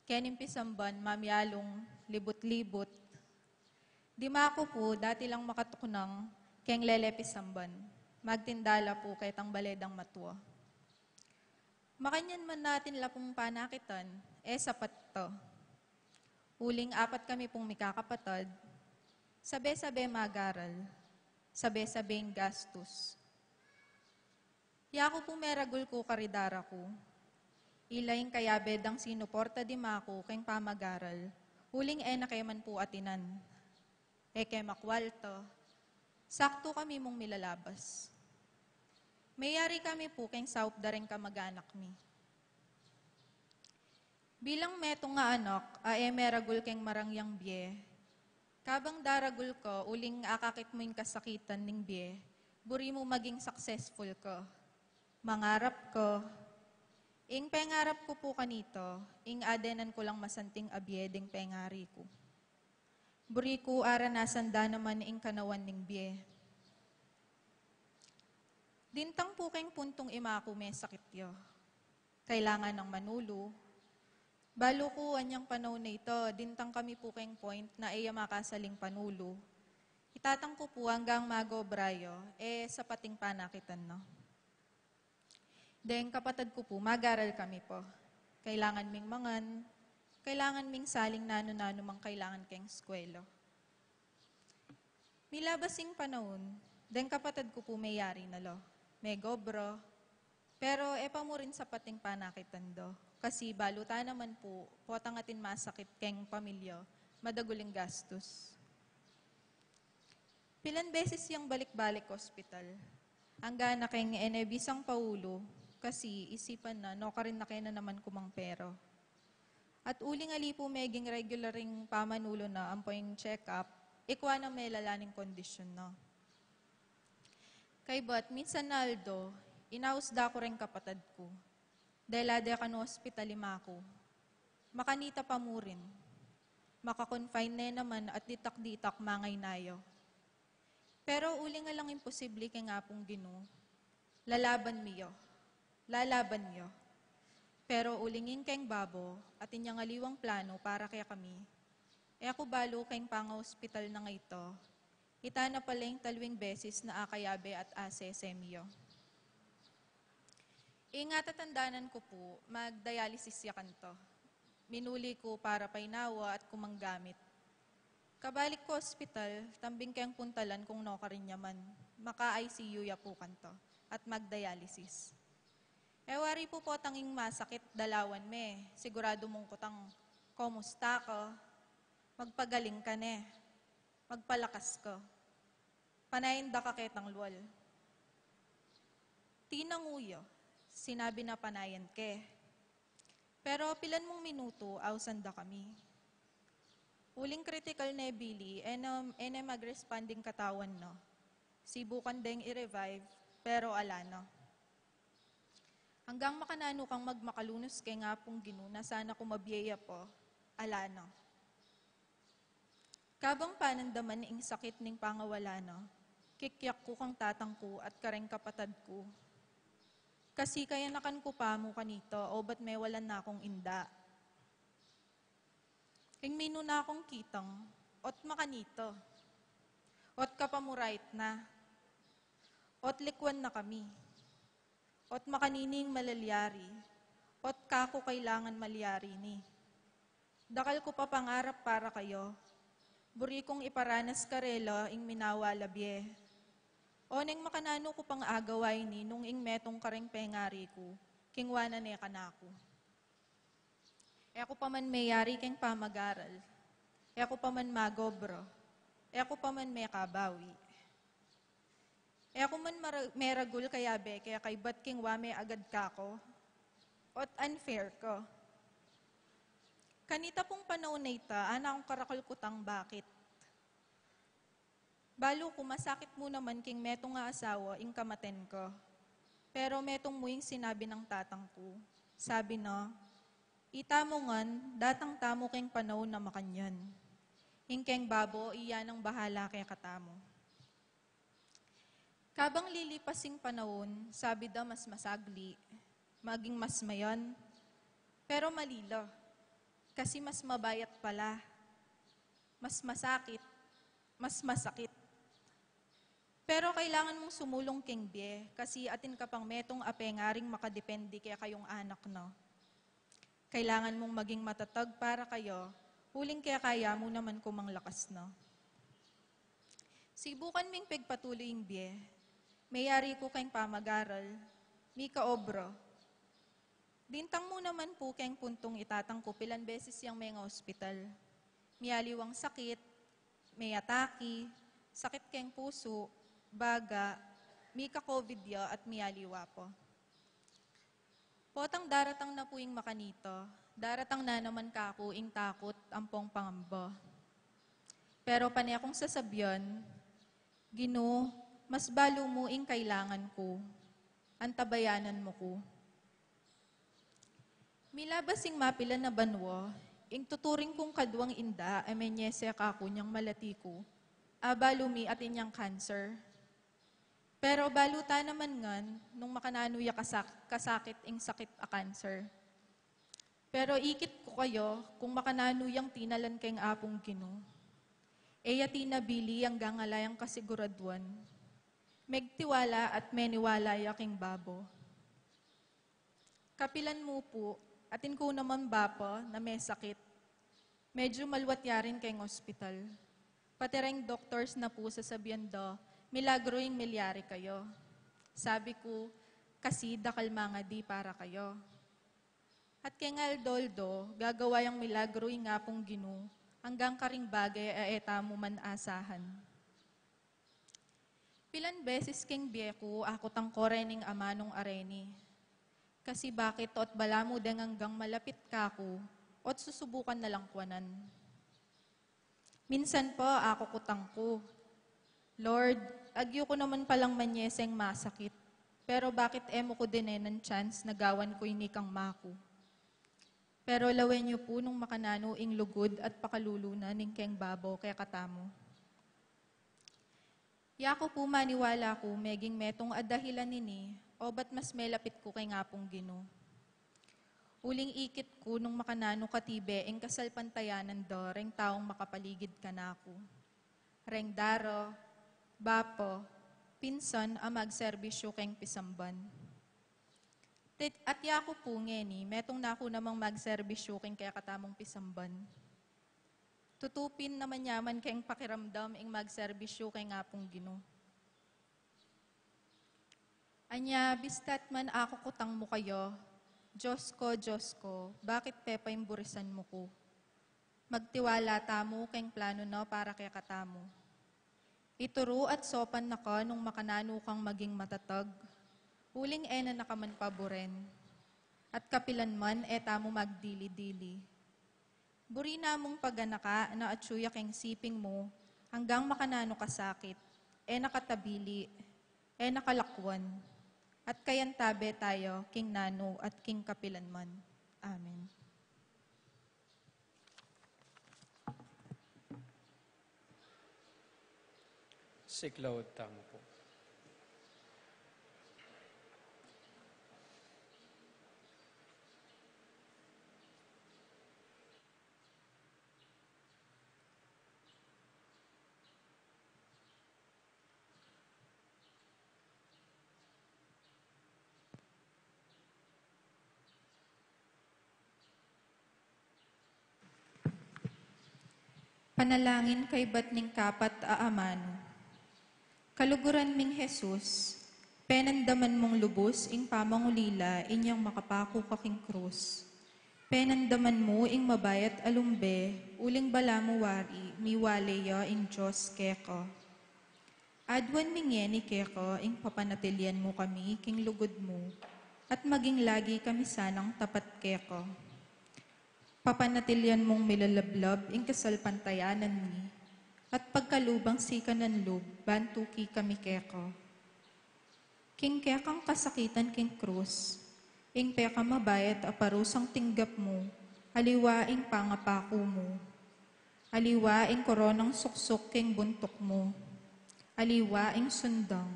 Kening pisamban, mamialung libut-libut. Dima ku pu, dati lang makatuknang keng lele pisamban. Magtinda la pu ketang bale dang matua. Makanyan man natin la pung panakitan, e sapat to. Uling apat kami pung mikakapatad, sabe-sabe magaral, sabe-sabe ing gastus. Yaku pu meragul ku karidara ku. Ila ing kayabe dang sinuporta dima ku keng pamagaral, uling e na ke man pu atinan. E ke makwalta. Saktu kami mung milalabas. Meyari kami pu keng saup da reng kamag-anak mi. Bilang metung a anak a e meragul keng marangyang bie, kabang daragul ka uling akakit mu ing kasakitan ning bie, buri mu maging successful ka. Mangarap ka. Ing pengarap ku pu kanita, ing adenan ku lang masanting a bie ding pengari ku. Buri ku aranasan da naman ing kanawan ning bie. Dintang pu keng puntung ima ku mesakit ya. Kailangan nang manulu. Balu ku anyang panaun a ita, dintang kami pu keng point na e ya makasaling panulu. Itatang ku pu anggang mag-obra ya, e sapat ing panakitan na. Deng kapatad ku pu, magaral kami pa. Kailangan ming mangan, kailangan ming saling nanu-nanu mang kailangan keng eskwela. Milabas ing panaun, deng kapatad ku pu meyari na la. Megobra, pero e pa mu rin sapat ing panakitan da. Kasi balu ta naman pu, potang atin masakit keng pamilya, madagul ing gastus. Pilan beses yang balik-balik ospital. Angga na keng e ne bisang paulu, kasi isipan na, nukarin na ke na naman ku mang pera. At uling ali pu meging regular ing pamanulu na ampo ing check-up, ikwa na melala ning kondisyon na. Kaybat, minsan na aldo, inaus da ku reng kapatad ku. Dela de kanu ospital ima ku. Makanita pa mu rin. Maka-confine ne naman at ditak-ditak mangay na ya. Pero uling alang imposible keng Apung Ginu, lalaban mi ya. Lalaban ya. Pero uling ing keng babo, atin yang aliwang plano para kekami. E ku balu keng pangaospital na ngeni, ita na pala ing talwing beses na akayabe at asesemiyo. Ing atatandanan ku pu, magdialysis ya kanita. Minuli ku para painawa at kumang gamit. Kabalik ku ospital, tambing keng puntalan kung nokarin ya man. Maka-I C U ya pu kanita at magdialysis. E wari pu potang ing masakit dalawan me, siguradu mung kutang, "Kumusta ka? Magpagaling ka ne. Magpalakas ka. Panayan da ka ketang lual." Tinangu ya, sinabi na, "Panayan ke." Pero pilan mung minutu, ausan da kami. Uling critical ne bili, e na, e ne mag-respond ing katawan na. Sibukan deng i-revive, pero ala na. Anggang makananu kang magmakalunus keng Apung Ginu na sana kumabye ya pa, ala na. Kabang panandaman ing sakit ning pangawala na, kikyak ku kang tatang ku at kareng kapatad ku. Kasi kayanakan ku pa mu kanita, obat mewalan na kung inda. Ing minuna kung kitang, ot makanita. Ot kapamurait na. Ot likwan na kami. Ot makanini ing malalyari. Ot kaku kailangan malyari ni. Dakal ku pa pangarap para kayu. Buri kung iparanas karela ing minawala bie. Oneng makananu ku pang agawa ini nung ing metung kareng pengari ku, kingwa na ne kanaku. E ku pa man meyari keng pamagaral. E ku pa man magobra. E ku pa man mekabawi. E ku man mara-, meragul kayabe ke kaybat kingwa me agad kaku. Ot unfair ka. Kanita pung panaun a ita, ana kung karakal kutang bakit. Balu ku masakit mu naman king metung a asawa ing kamaten ka. Pero metung mu ing sinabi nang tatang ku. Sabi na, "Ita mu ngan, datang tamu keng panaun a makanyan. Ing keng babo, iya nang bahala kekatamu." Kabang lilipas ing panaun, sabi da mas masagli, maging mas mayan, pero malila, kasi mas mabayat pala, mas masakit, mas masakit. Pero kailangan mung sumulung keng bie, kasi atin ka pang metung a pengaring makadepende kekayung anak na. Kailangan mung maging matatag para kayu, uling kekaya mu naman kumang lakas na. Sibukan ming pegpatuloy ing bie. Meyari ku keng pamagaral, mika obra. Dintang mu naman pu keng puntung i tatang ku pilan beses yang menga ospital. Miyaliwang sakit, meyataki, sakit keng pusu, baga, mika-covid ya at miyaliwa pa. Potang daratang na pu ing makanita, daratang na naman kaku ing takut ampong pangamba. Pero pane kung sasabian, "Ginu, mas balu mu ing kailangan ku, antabayanan mu ku." Milabas ing mapilan a banua, ing tuturing kung kaduang inda a menyese kaku nyang malati ku, abalu mi atin yang cancer. Pero balu ta naman ngan nung makananu ya kasak-, kasakit ing sakit a cancer. Pero ikit ku kayu kung makananu yang tinalan keng Apung Ginu. E ya tinabili anggang ala yang kasiguraduan. Megtiwala at meniwala ya keng babo. Kapilan mu pu, atin ku naman bapa na mesakit. Medyu maluat ya rin keng ospital. Pati reng doctors na pu sasabian da, "Milagru ing milyari kayu." Sabi ku, "Kasi dakal mangadi para kayu." At keng aldo-aldo, gagawa yang milagru ing Apung Ginu, anggang karing bage a e tamu man asahan. Pilan beses keng bie ku, akutang ku rening amanung areni. Kasi bakit o't balamu deng anggang malapit kaku, o't susubukan na lang kuanan. Minsan pa, akukutang ku, "Lord, agyu ku naman palang manyeseng masakit, pero bakit e mu ku dinenan chance na gawan ku ini kang maku?" Pero lawen yu pu nung makananu ing lugud at pakalulu na ning keng babo kekatamu. Ya ku pu maniwala ku meging metung a dahilan ini, obat mas melapit ku keng Apung Ginu. Uling ikit ku nung makananu katibe ing kasalpantayanan da reng taung makapaligid kanaku. Reng dara, bapa, pinsan a magserbisyu keng pisamban. Tit-, atya ku pu ngeni, metung na ku namang magserbisyu keng kekatamung pisamban. Tutupin naman yaman keng pakiramdam ing magserbisyu keng Apung Ginu. Anya, bistat man akukutang mu kaya, Dios ku, Dios ku, bakit pepaimburisan mu ku? Magtiwala tamu keng planu na para kekatamu. Ituru at saupan na ka nung makananu kang maging matatag, uling e na na ka man paburen, at kapilan man e tamu magdili-dili. Buri namung paganaka na atyu ya keng siping mu, anggang makananu kasakit, e na katabili, e na kalakwan, at kayantabe taya king nanu at king kapilan man. Amen. Siklaud tamu pu. Panalangin kaibat ning kapat a amanu. Kaluguran ming Jesus, penandaman mung lubus ing pamangulila inyang makapaku ka king krus. Penandaman mu ing mabayat a lumbe, uling balamu wari miwale ya ing Dios keka. Aduan mi ngeni keka ing papanatilian mu kami king lugud mu, at maging lagi kami sanang tapat keka. Papanatilian mung milalablab ing kasalpantayanan mi, at pagkalubang sikanan lub ban tuki kami keka. King kekang kasakitan king krus, ing pekamabayat a parusang tinggap mu, aliwa ing pangapaku mu. Aliwa ing koronang suksuk king buntuk mu. Aliwa ing sundang.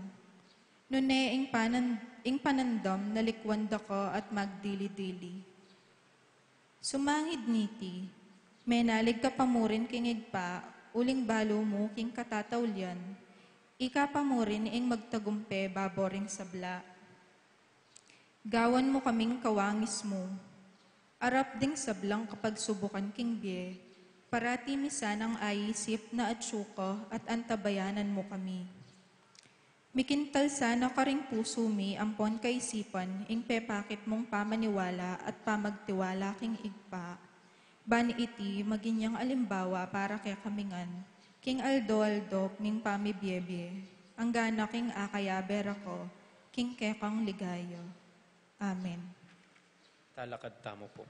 Nune ing panan-, ing panandam na likwan da ka at magdili-dili. Sumangid niti, menalig ka pa mu rin king Ibpa, uling balu mu king katataulian, ika pa mu rin ing magtagumpe babo ring sabla. Gawan mu kaming kawangis mu. Arap ding sablang kapagsubukan king bie, parati mi sanang aisip na atyu ka at antabayanan mu kami. Mikintal sana karing pusu mi ampon kaisipan ing pepakit mung pamaniwala at pamagtiwala king Ibpa. Ban iti maging yang alimbawa para kekami ngan, king aldo-aldo ming pamibiebie, anggana king akayabe ra ka, king kekang ligaya. Amen. Talakad tamu pu.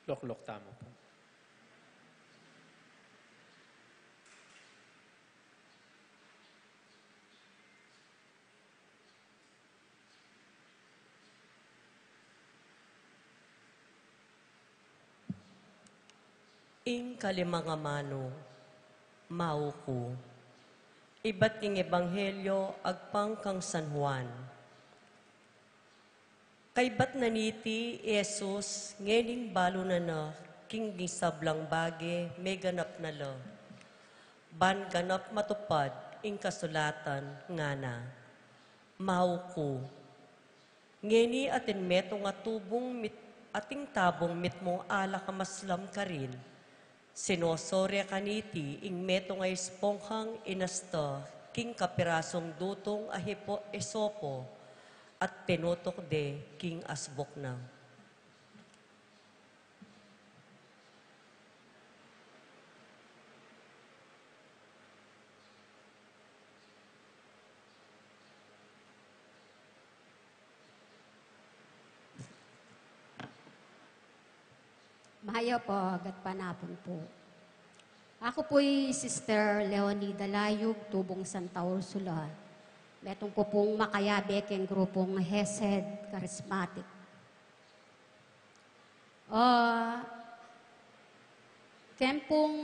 Lukluk tamu pu. Ing kalimang amanu, mauku. Ibat king Ebanghelyo agpang kang San Juan. Kaybat na niti i Jesus, ngening balu na na king sablang bage meganap na la. Ban ganap matupad ing kasulatan ngana, mauku. Ngeni atin metung a tubung mit-, ating tabung mitmung alak a maslam karin. Sinosore kaniti ing metung a esponhang inasta king kapirasung dutung a hipo-, esopo, at tinutuk de king asbuk na. Mayo po, gatpanapun po. Aku pu'y Sister Leonida Layug, tubung Santa Ursula. Metung ku pung makayabe keng grupung Hesed Charismatic. Ah, keng pung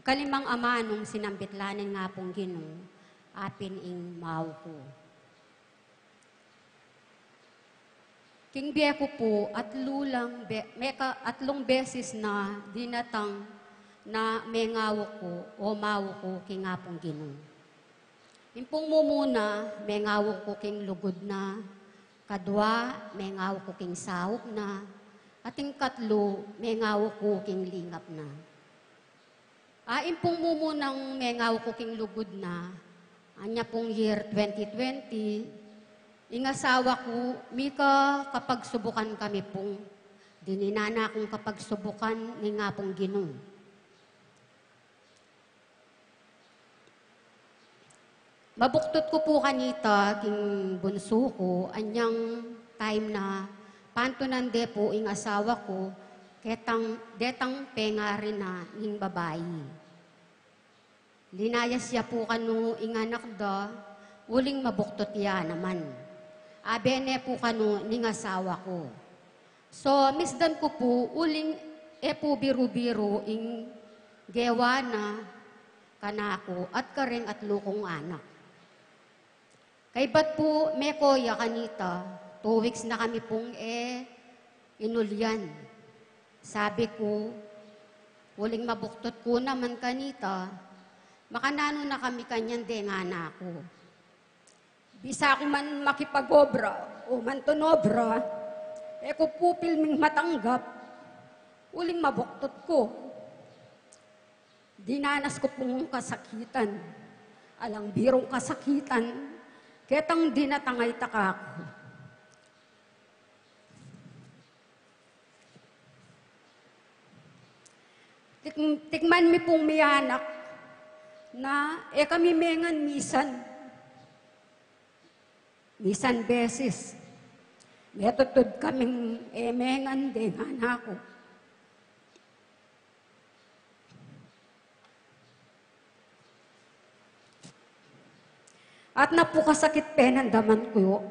kalimang amanung sinambit la ning Apung Ginu, apin ing mau ku. King bie ku pu, atlu lang be-, meka-, atlung beses na dinatang na mengawa ku o mawa ku king Apung Ginu. Ing pung mumuna, mengawa ku king lugud na, kadwa, mengawa ku king saup na, at ing katlu, mengawa ku king lingap na. A, ing pung mumunang mengawa ku king lugud na, anya pung year twenty twenty, ing asawa ku, mika kapagsubukan kami pung, dininan na kung kapagsubukan ning Apung Ginu. Mabuktut ku pu kanita king bunsu ku, anyang time na pantunan de pu ing asawa ku, ketang detang pengari na ning babai. Linayas ya pu kanu ing anak da, uling mabuktut ya naman. Abe ne pu kanu ning asawa ku. So, misdan ku pu, uling e pu biru-biru ing gewa na kanaku at kareng atlu kung anak. Kaybat pu, meko ya kanita, two weeks na kami pung e inulian. Sabi ku, uling mabuktut ku naman kanita, makananu na kami kanyan deng anak ku. Bisa ku man makipag-obra o mantunobra, e ku pu pilming matanggap, uling mabuktut ku. Dinanas ku pung kasakitan, alang birung kasakitan, ketang dinatang a itaka ku. Tik-, tikman mi pung miyanak na e kami mengan misan. Misan beses, metutud kaming e mengan deng anak ku. At napukasakit penandaman ku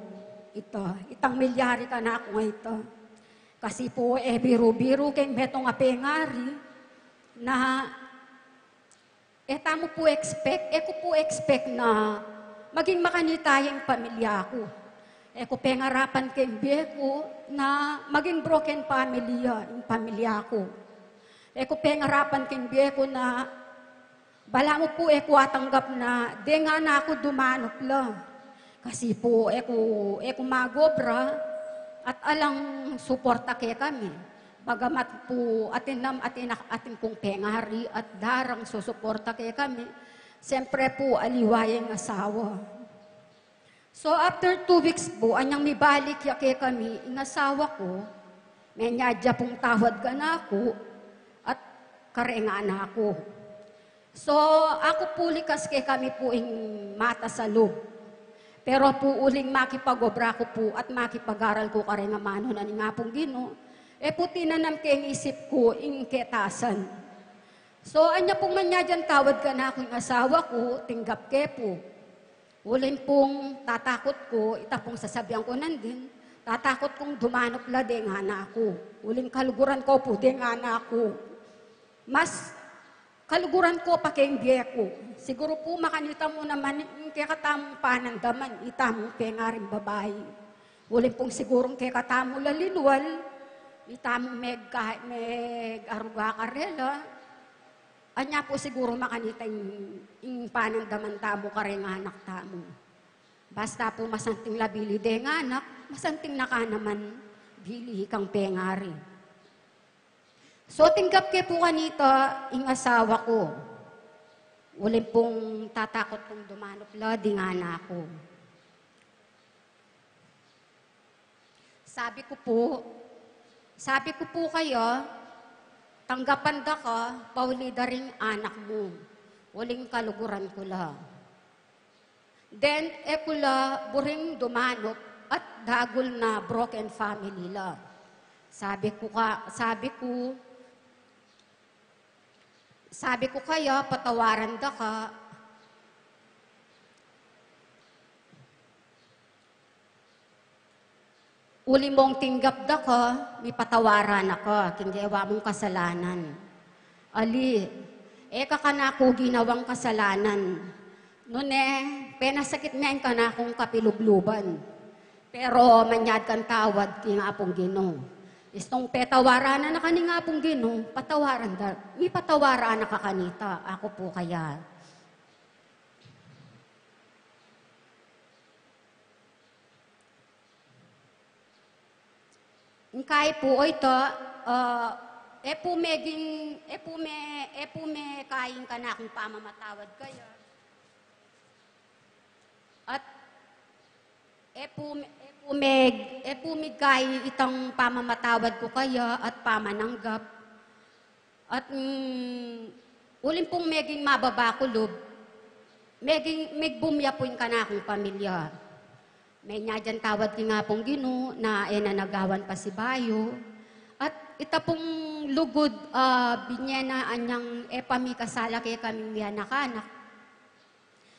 ita, itang milyari kanaku nga ita. Kasi pu e biru-biru keng metung a pengari na e tamu pu expect, e ku pu expect na maging makanita ya ing pamilya ku. E ku pengarapan keng bie ku na maging broken family ya ing pamilya ku. E ku pengarapan keng bie ku na balamu pu e ku atanggap na deng anak ku dumanup la. Kasi pu e ku, e ku mag-obra at alang suporta kekami. Bagamat pu atin nam, atin ak-, atin kung pengari at darang susuporta kekami, siyempre pu aliwa ya ing asawa. So, after two weeks pu, anyang mibalik ya kekami ing asawa ku, menyad ya pung tawad kanaku at kareng anak ku. So, aku pu likas kekami pu ing matas a lub. Pero pu uling makipag-obra ku pu at makipag-aral ku kareng amanu na ning Apung Ginu, e pu tinanam keng isip ku ing ketasan. So, anya pung manyad yang tawad kanaku ing asawa ku, tinggap ke pu. Uling pung tatakut ku, ita pung sasabian ku nandin, tatakut kung dumanup la deng anak ku. Uling kaluguran ku pu deng anak ku. Mas kaluguran ku pa keng bie ku. Siguru pu makanita mu naman ing kekatamung panandaman, itamung pengaring babai. Uling pung sigurung kekatamu la linwal, itamung megka-, megaruga karela, anya pu siguru makanita ing, ing panandaman tamu kareng anak tamu. Basta pu masanting la bili deng anak, masanting na ka naman bili ikang pengari. So, tinggap ke pu kanita ing asawa ku. Uli pung tatakut kung dumanup la ding anak ku. Sabi ku pu, sabi ku pu kaya, tanggapan da ka, pauli da ring anak mu. Uling kaluguran ku la. Then, e ku la buring dumanup at dagul na broken family la. Sabi ku ka, sabi ku, sabi ku kaya, patawaran da ka. Uli mung tinggap da ka, mipatawaran na ka, king gewa mung kasalanan. Ali, e ka kanaku ginawang kasalanan. Nune, penasakit me ing kanakung kapilubluban. Pero manyad kang tawad king Apung Ginu. Istung petawaran na na ka ning Apung Ginu, patawaran da, mipatawaran na ka kanita, aku pu kaya. Ngkai pu, o ita, ah, e pu meging, e pu me, e pu me kaing kanakung pamamatawad kaya. At e pu, e pu meg, e pu migkai itang pamamatawad ku kaya at pamananggap. At, mm, uling pung meging mababa ku lub, meging, megbum ya pu ing kanakung pamilya. Manyad yang tawad king Apung Ginu na e na nagawan pasibayu. At ita pung lugud, ah, binye na anyang e pa mikasala kekaming mianak-anak.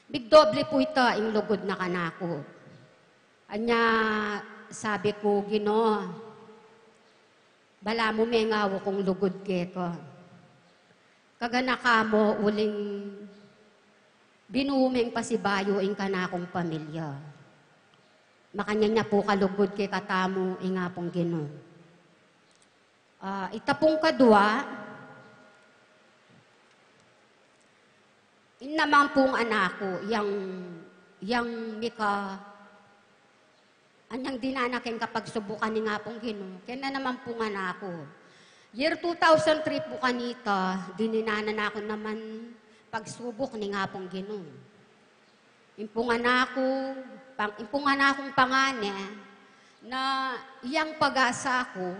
Migdoble pu ita ing lugud na kanaku. Anya sabi ku, Ginu, balamu mengawa kung lugud keka. Kaganaka mu uling binu meng pasibayu ing kanakung pamilya. Makanyan ya pu kalugud kekatamu ing Apung Ginu. Ah, ita pung kadua, in naman pung anak ku, yang, yang mika, anyang dinanan keng kapagsubukan ning Apung Ginu, kena naman pung anak ku. Year two thousand three pu kanita, dininan na ku naman pagsubuk ning Apung Ginu. Ing pung anak ku, pang, ing pung anak kung pangane, na iyang pag-asa ku,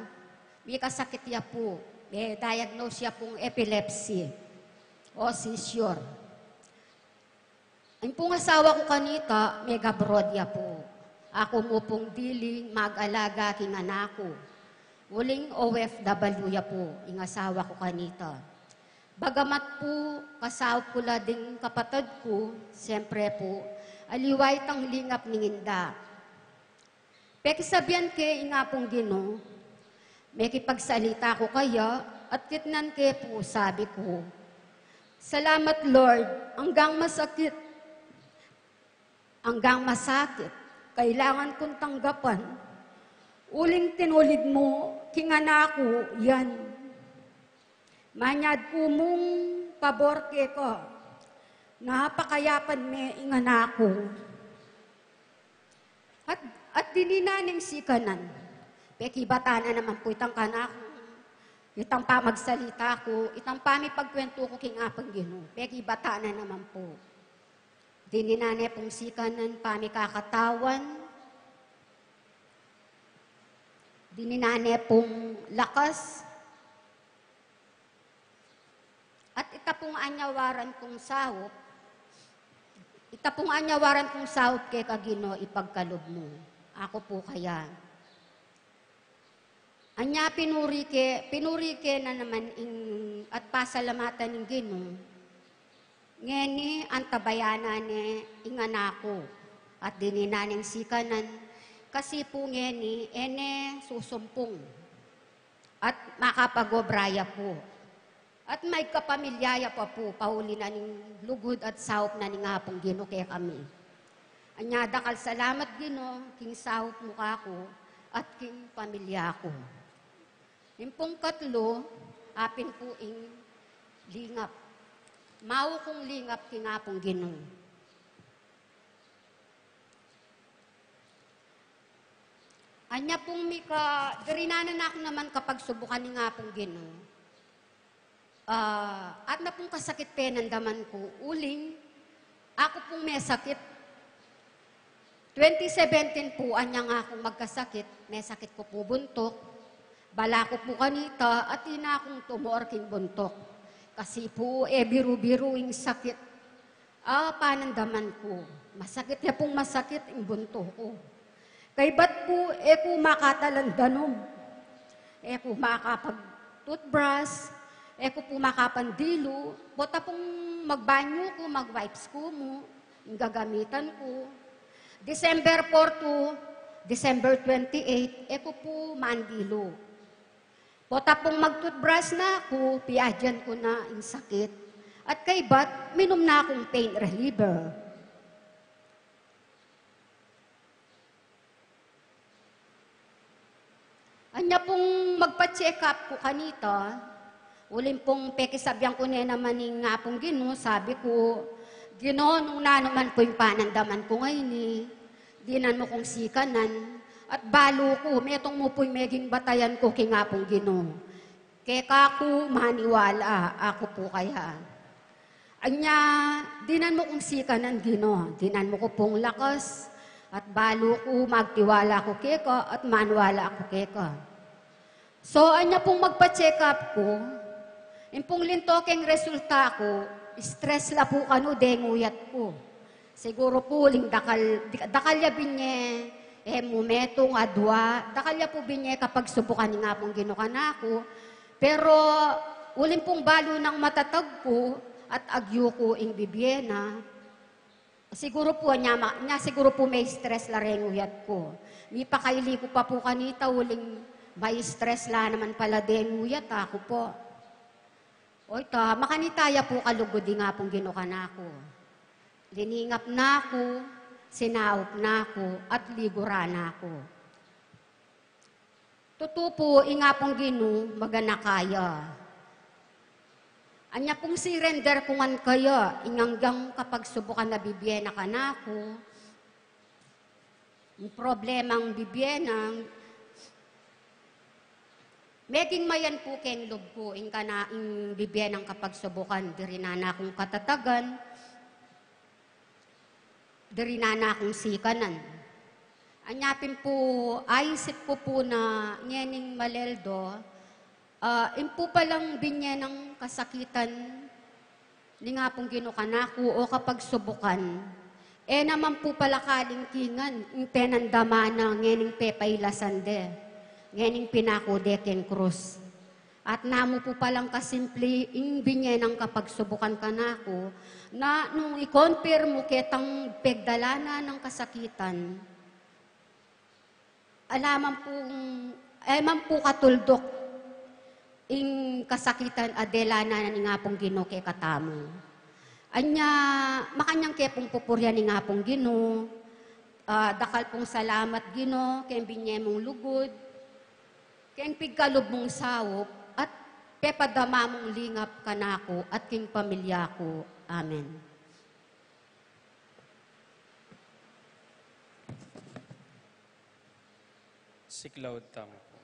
mikasakit ya pu, me-diagnose ya pung epilepsy o seizure. Ing pung asawa ku kanita, meg-abroad ya pu. Aku mu pung diling mag-alaga king anak ku. Uling O F W ya pu, ing asawa ku kanita. Bagamat pu, kasaup ku la ding kapatad ku, siyempre pu, aliwa itang lingap ning inda. Pekisabian ke ing Apung Ginu, mekipagsalita ku kaya, at kitnan ke pu, sabi ku, "Salamat, Lord, anggang masakit, anggang masakit, kailangan kung tanggapan, uling tinulid mu king anak ku yan." Manyad ku mung pabor keka, na pakayapan me ing anak ku. At, at dininan neng sikanan. Pekibatan na naman pu itang kanaku, itang pamagsalita ku, itang pamipagkwentu ku king Apung Ginu. Pekibatan na naman pu. Dininan ne pung sikanan, pamikakatawan. Dininan ne pung lakas. At ita pung anyawaran kung saup, ita pung anyawaran kung saup keka Ginu, ipagkalub mu. Aku pu kaya. Anya pinuri ke, pinuri ke na naman ing, at pasalamatan ing Ginu. Ngeni antabayanan ne ing anak ku, at dininan neng sikanan, kasi pu ngeni, e ne susumpung. At makapag-obra ya pu. At maigkapamilya ya pa pu, pauli na ning lugud at saup na ning Apung Ginu kekami. Anya dakal salamat Ginu, king saup mu kaku, at king pamilya ku. Ing pung katlu, apin pu ing lingap. Mau kung lingap king Apung Ginu. Anya pung mika, dirinan na ku naman kapagsubukan ning Apung Ginu. Ah, at na pung kasakit penandaman ku, uling, aku pung mesakit. Twenty seventeen pu, anya nga kung magkasakit, mesakit ku pu buntuk. Bala ku pu kanita, atin na kung tumor king buntuk. Kasi pu, e biru-biru ing sakit. Ah, panandaman ku. Masakit ya pung masakit ing buntuk ku. Kaybat pu, e ku makatalandanum. E ku makapag-toothbrush, e ku pu makapandilu, pota pung magbanyu ku, mag-wipes ku mu, ing gagamitan ku. December four to December twenty-eight, e ku pu mandilu. Pota pung mag-toothbrush na ku, piadyan ku na ing sakit. At kaybat, minum na kung pain reliever. Anya pung magpa-check up ku kanita, uling pung pekisabian ku ne naman ning Apung Ginu, sabi ku, "Ginu, nung nanu man pu ing panandaman ku ngeni, dinan mu kung sikanan, at balu ku, metung mu pu ing meging batayan ku king Apung Ginu. Keka ku maniwala, aku pu kaya." Anya, dinan mu kung sikanan, Ginu, dinan mu ku pung lakas, at balu ku magtiwala ku keka, at maniwala ku keka. So, anya pung magpa-check up ku, ing pung linto keng resulta ku, stress la pu kanu deng uyat ku. Siguru pu, uling dakal, dakal ya binye, e mu metung, adua, dakal ya pu binye kapagsubukan ning Apung Ginu kanaku. Pero, uling pung balu nang matatag ku, at agyu ku ing bibie na. Siguru pu, nya, ma-, nya siguru pu me-stress la reng uyat ku. Mipakaili ku pa pu kanita, uling ma-stress la naman pala deng uyat, aku pu. Oy ta, makanita ya pu kalugud ing Apung Ginu kanaku. Liningap na ku, sinaup na ku, at liguran na ku. Tutu pu, ing Apung Ginu, maganaka ya. Anya pung sirender ku ngan kaya, ing anggang kapagsubukan a bibie na kanaku, ing problemang bibie na, meging mayan pu keng lub ku, ing kana, ing bibie nang kapagsubukan, dirinan na kung katatagan, dirinan na kung sikanan. Anya pin pu, aisip ku pu na ngening maleldo, ah, ing pu palang binye nang kasakitan ning Apung Ginu kanaku o kapagsubukan, e naman pu pala kalingkingan ing penandaman na ngening pepailasan de, ngening pinaku de keng krus. At namu pu palang kasimple ing binye nang kapagsubukan kanaku, na nung i-compare mu ketang pegdalanan nang kasakitan, ala man pung, e man pu katuldok ing kasakitan a delanan ning Apung Ginu kekatamu. Anya, makanyan ke pung pupurian ning Apung Ginu, ah, dakal pung salamat, Ginu, keng binye mung lugud, keng pigkalub mung saup, at pepadama mung lingap kanaku at king pamilya ku. Amen. Siklaud tamu pu.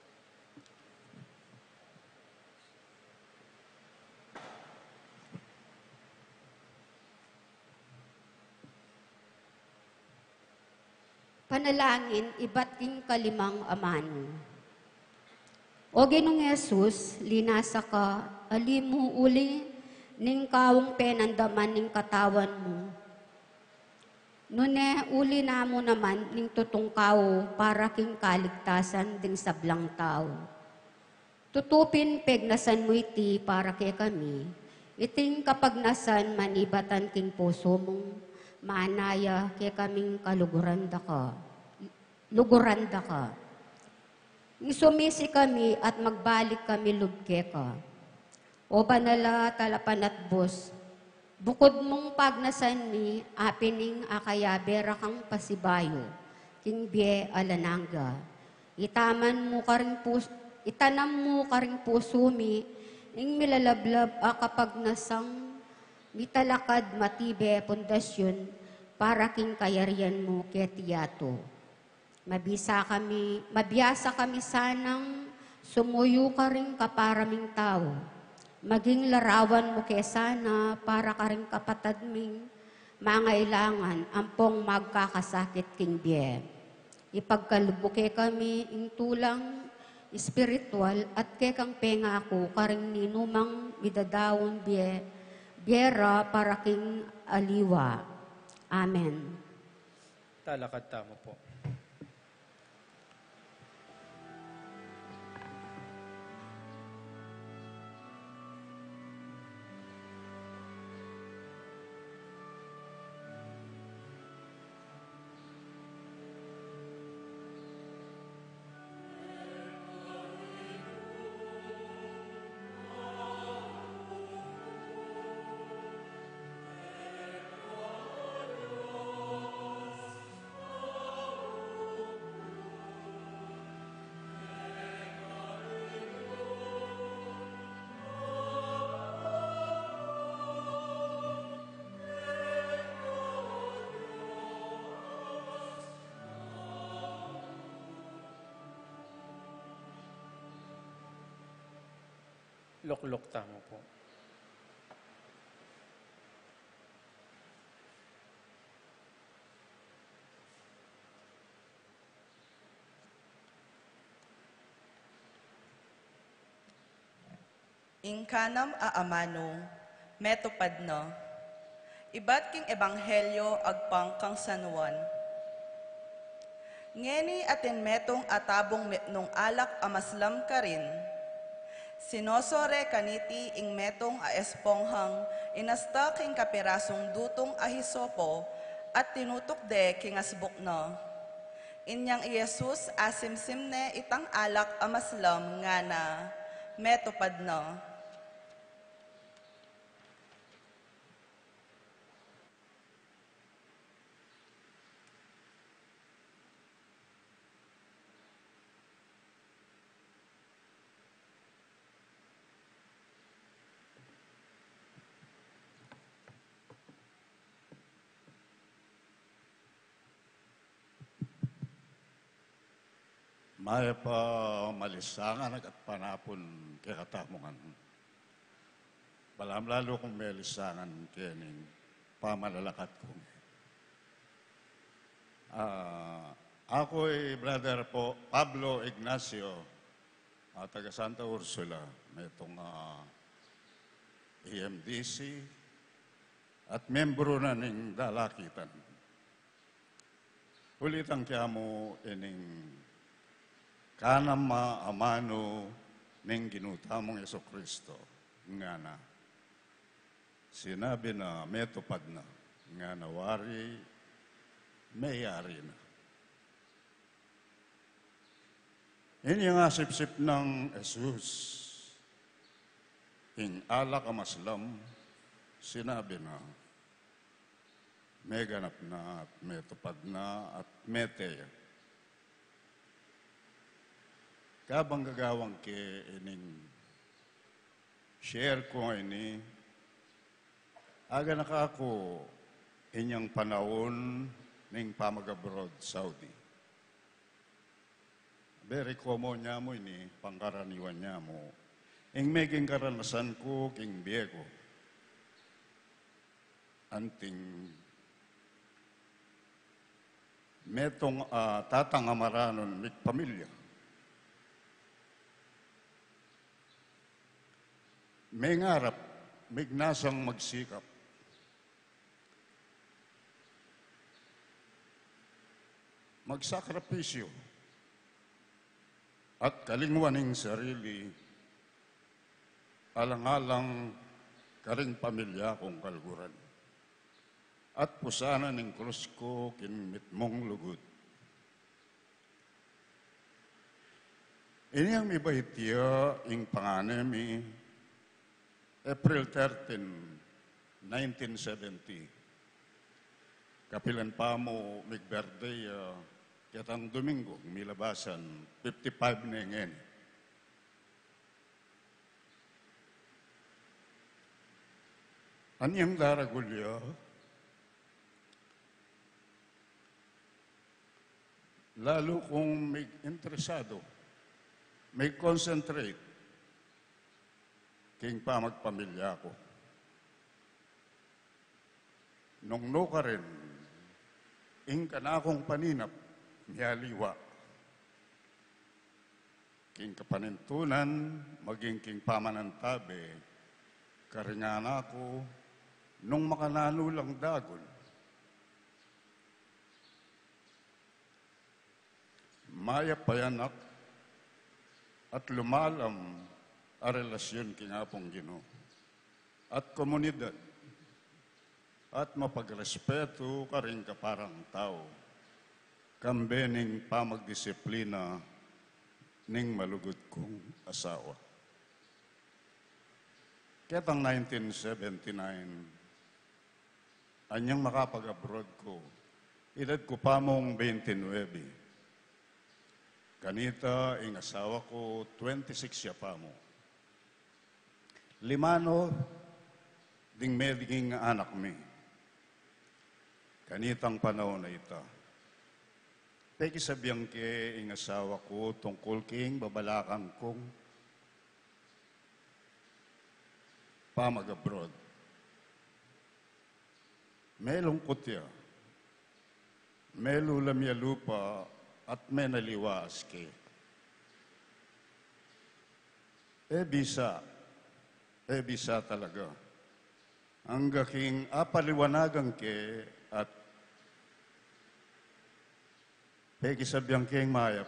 Panalangin ibat king kalimang amanu. O Ginung Jesus, linasa ka, ali mu uli ning kaung penandaman ning katawan mu. Nune uli na mu naman ning tutung kau para king kaligtasan ding sablang tau. Tutu pin pegnasan mu iti para kekami, iting kapagnasan manibatan king pusu mung manaya kekaming kaluguran da ka. Luguran da ka. Ing sumisi kami at magbalik kami lub keka. O banal a talapanatbus, bukud mung pagnasan mi, apin ing akayabe ra kang pasibayu king bie alang angga. Itaman mu karing pus-, itanam mu karing pusu mi ing milalablab a kapagnasang mitalakad matibe pundasyun para king kayarian mu keti yatu. Mabisa kami, mabiasa kami sanang sumuyu karing kapara ming tau. Maging larawan mu ke sana para karing kapatad ming mangailangan ampong magkakasakit king bie. Ipagkalub mu kekami ing tulang espiritual at kekang pengaku karing ninumang midadaun bie, bie ra para king aliwa. Amen. Talakad tamu pu. Lukluk tamu pu. Ing kanam a amanu, metupad na. Ibat king Ebanghelyo agpang kang San Juan. Ngeni atin metung a tabung mitmung alak a maslam karin. Sinosore kaniti ing metung a esponghang inasta king kapirasung dutung a hisopo at tinutuk de king asbuk na. Inyang i Jesus asimsim ne itang alak a maslam, ngana, metupad na. Mayap a malisangan a gatpanapun kekatamu ngan. Balam lalu kung melisangan keni king pamalalakad ku. Ah, aku i Brother Po-, Pablo Ignacio, ah, taga Santa Ursula, metung, ah, E M D C, at membro na ning Dalakitan. Ulitan ke mu ining kanam a amanu ning Ginu tamung Jesucristo, ngana. Sinabi na, metupad na, ngana wari, meyari na. Inyang asipsip nang Jesus ing alak a maslam, sinabi na, meganap na at metupad na at mete ya. Kabang gagawang ke ining share ku ngeni, aganaka ku inyang panaun ning pamag-abroad Saudi. Very common ya mu ini, pangkaraniwan ya mu. Ing meging karanasan ku king bie ku. Anting metung, ah, tatang a maranun migpamilya. Mengarap, mignasang magsikap. Magsakripisyu at kalingwan ing sarili, alang-alang karing pamilya kung kaluguran. At pusanan ing krus ku king mitmung lugud. Inyang mibait ya ing pangane mi, April thirteen, nineteen seventy. Kapilan pa mu migberde ya ketang Domingo, milabasan, fifty-five ne ngeni. Anyang daragul ya, lalu kung mig-interesadu, mig-concentrate king pamagpamilya ku. Nung nukarin, ing kanakung paninap, mialiwa. King kapanintunan, maging king pamanantabe, karing anak ku, nung makananu lang dagul. Mayap a anak at lumalam a relasyon king Apung Ginu at komunidad at mapagrespetu karing kaparang tau, kambe ning pamagdisiplina ning malugud kung asawa. Ketang nineteen seventy-nine, anyang makapag-abroad ku, edad ku pa mung twenty-nine. Kanita, ing asawa ku, twenty-six ya pa mu. Lima no ding meging anak mi kanitang panaun a ita. Pekisabian ke ing asawa ku tungkul king babalakang kung pamag-abroad. Melungkut ya, melulam ya lupa at menaliwa aske. E bisa, e bisa talaga. Angga king apaliwanagan ke at pekisabian keng mayap,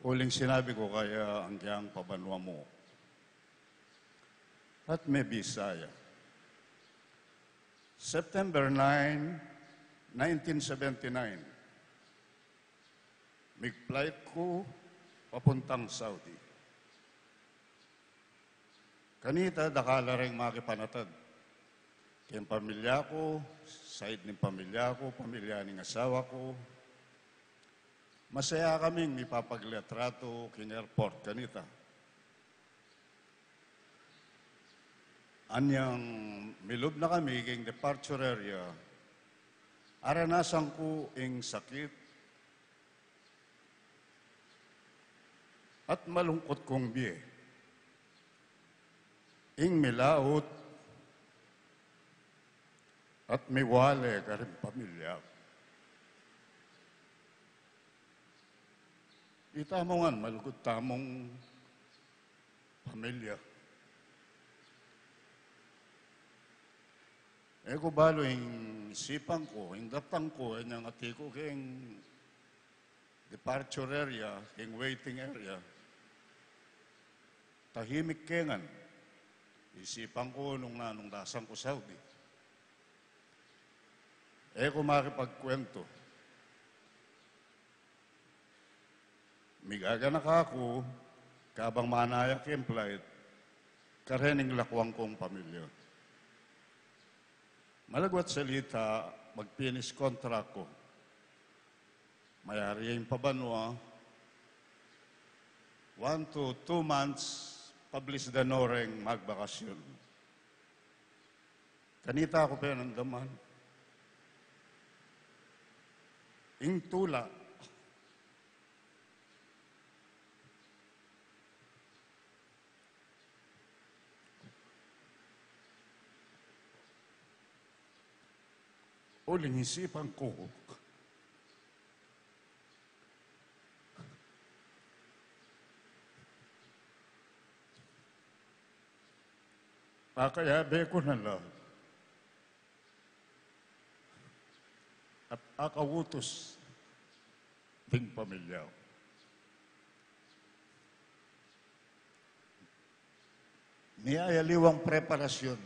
uling sinabi ku kaya, anggyang pabanua mu. At mebisa ya. September nine, nineteen seventy-nine, mig-flight ku papuntang Saudi. Kanita, dakal la ring makipanatag keng pamilya ku, side ning pamilya ku, pamilya ning asawa ku. Masaya kaming mipapagretratu king airport kanita. Anyang milub na kami king departure area, aranasan ku ing sakit at malungkut kung bie. Ing milaut at miwale karing pamilya. Ita mu ngan, malugud tamung pamilya. E ku balu ing isipan ku, ing datang ku, inyang ati ku king departure area, king waiting area. Tahimik ke ngan. Isipan ku nung nanung dasan ku Saudi. E ku makipagkwentu. Migaganaka ku, kabang manaya king flight, karening lakuan kung pamilya. Malagwat salita, mag-finish contract ku. Mayari ing pabanua, one to two months, pabilis da no reng magbakasyon. Kanita ku penandaman ing tula. Uling isipan ku, pakayabe ku na la at akautus ding pamilya ku. Miyayaliwang preparasyon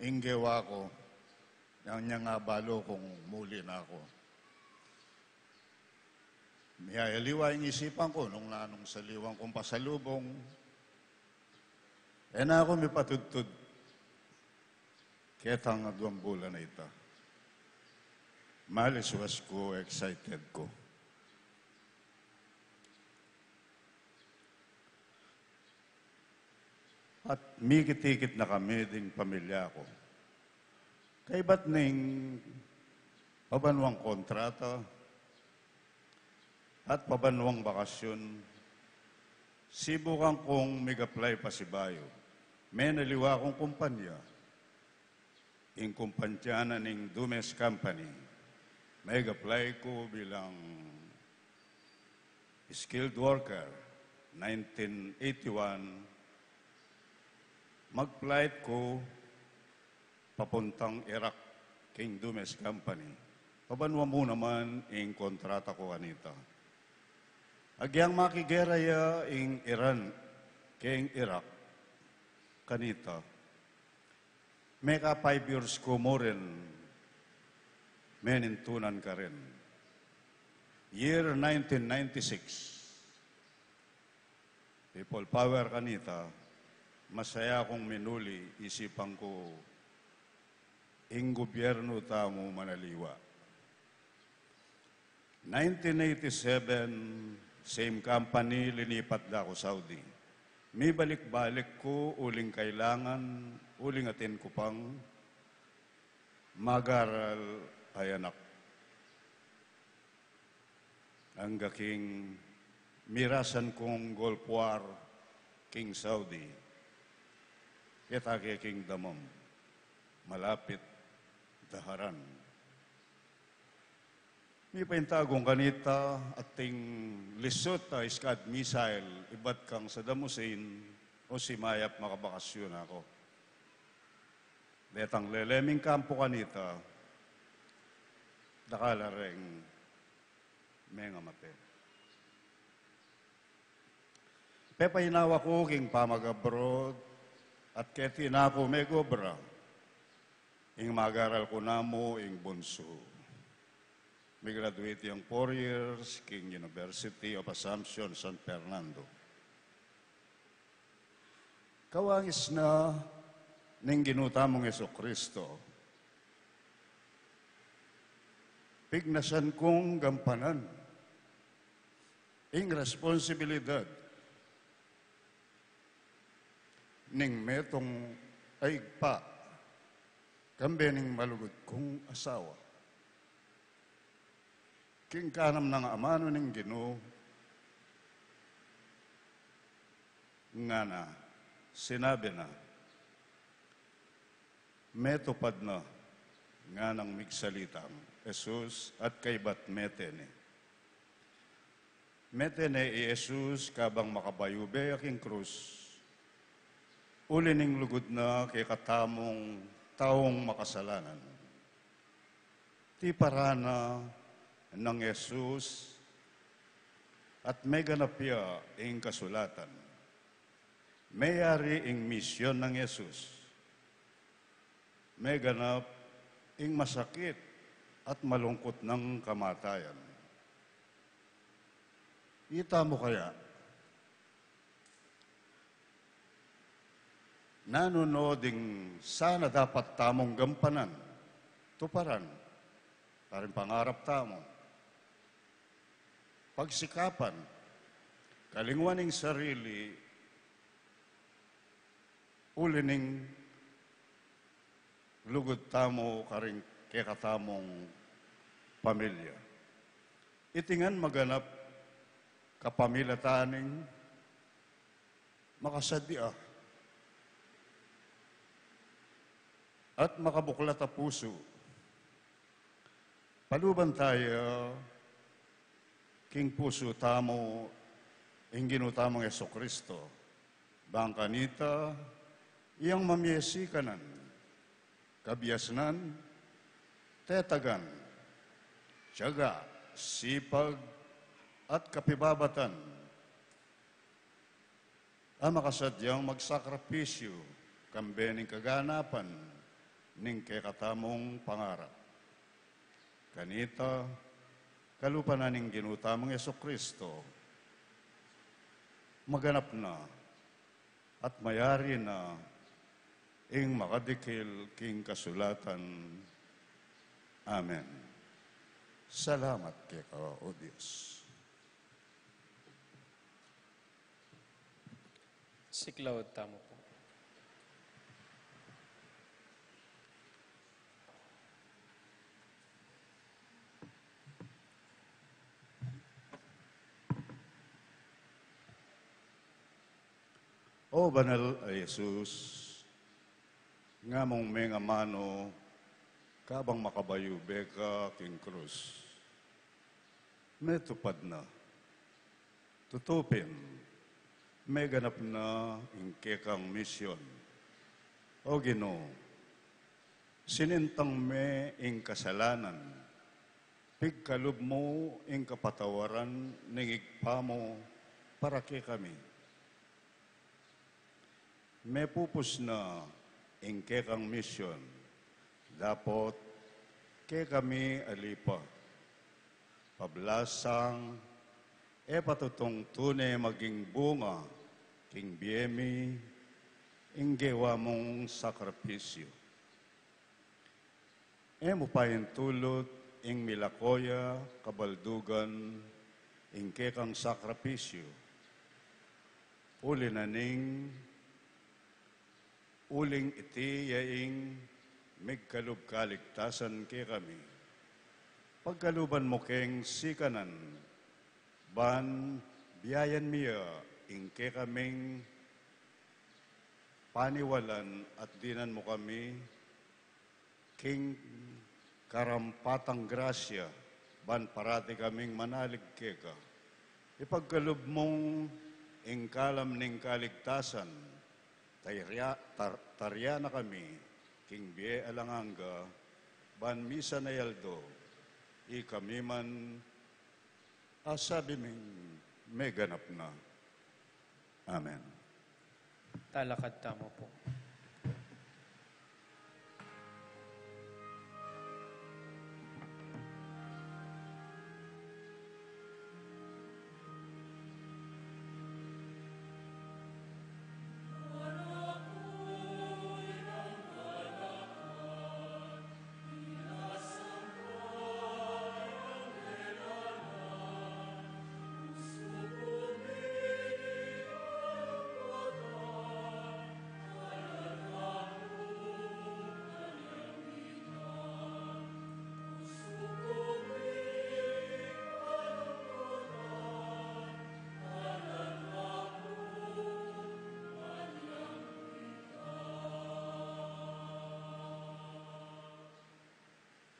ing gewa ku, yang nya nga balu kung muli na ku. Miyayaliwa ing isipan ku nung nanung saliwan kung pasalubung. E na ku mipatudtud ketang aduang bulan a ita. Maliswas ku, excited ku. At mikit-ikit na kami ding pamilya ku. Kaybat ning pabanuang kontrata, At pabanwang bakasyun, sibukan kung mig-apply pasibayu. Menaliwa kung kumpanya. Ing kumpanya na ning Dumes Company. Mig-apply ku bilang skilled worker, nineteen eighty-one, mag-flight ku papuntang Iraq king Dumes Company. Pabanwa mu naman ing kontrata ku kanita. Agyang makigera ya ing Iran king Iraq kanita. Meka five years ku mu rin, menintunan karin. Year nineteen ninety-six, people power kanita, masaya kung minuli, isipan ku, ing gubyernu tamu manaliwa. Nineteen eighty-seven, same company, linipat da ku Saudi. Mibalik-balik ku uling kailangan, uling atin ku pang mag-aral a anak. Angga king mirasan kung Gulf War king Saudi. Keta ke king damam, malapit daharan. Mipaintagun kanita ating lisut a Scud missile ibat kang Saddam Hussein, o simayap makabakasyun aku. Detang leleming kampu kanita, dakal a reng mengamate. Pepainawa ku king pamag-abroad at keti na ku megobra. Ing mag-aral ku namu ing bunsu. Migraduate yang four years king University of Assumption, San Fernando. Kawangis na ning Ginu tamung Jesucristo, pignasan kung gampanan ing responsibilidad ning metung a ibpa, kambe ning malugud kung asawa. King kanam nang amanu ning Ginu, ngana, sinabi na, metupad na, nganang migsalitang Jesus at kaybat mete ne. Mete ne i Jesus kabang makabayubay ya king krus, uli ning lugud na kekatamung taung makasalanan. Tiparan na nang Jesus at meganap ya ing kasulatan. Meyari ing misyon nang Jesus. Meganap ing masakit at malungkut nang kamatayan. Ita mu kaya, nanu no ding sana dapat tamung gampanan, tuparan, karing pangarap tamu, pagsikapan, kalingwan ing sarili, uli ning lugud tamu karing kekatamung pamilya. Iti ngan maganap kapamilatan ning makasadya at makabuklat a pusu. Paluban taya king pusu tamu ing Ginu tamung Jesucristo. Bang kanita, iyang mamie sikanan, kabiasnan, tetagan, tiyaga, sipag, at kapibabatan a makasadyang magsakripisyu kambe ning kaganapan ning kekatamung pangarap. Kanita, kalupa na ning Ginu tamung Jesucristo, maganap na at mayari na ing makadikil king kasulatan. Amen. Salamat keka, O Dios. Siklaud tamu pu. O banal a Jesus, ngamung mengamanu kabang makabayubeka king krus. Metupad na. Tutu pin, meganap na ing kekang misyon. O Ginu, sinintang me ing kasalanan, pigkalub mu ing kapatawaran ning Ibpa mu para kekami. Mepupus na ing kekang misyon, dapot kekami ali pa. Pablasang e pa tutung tune maging bunga king bie mi ing gewa mung sakripisyu. E mu pa intulut ing milako ya kabaldugan ing kekang sakripisyu. Uli na ning uling iti ya ing migkalub kaligtasan kekami. Pagkaluban mu keng sikanan, ban biayan mi ya ing kekaming paniwalan at dinan mu kami king karampatang grasya, ban parati kaming manalig keka. Ipagkalub mung ing kalam ning kaligtasan, tarya-, tar-, tarya na kami king bie alang angga, ban misan a aldo, ikami man asabi ming meganap na. Amen. Talakad tamu pu.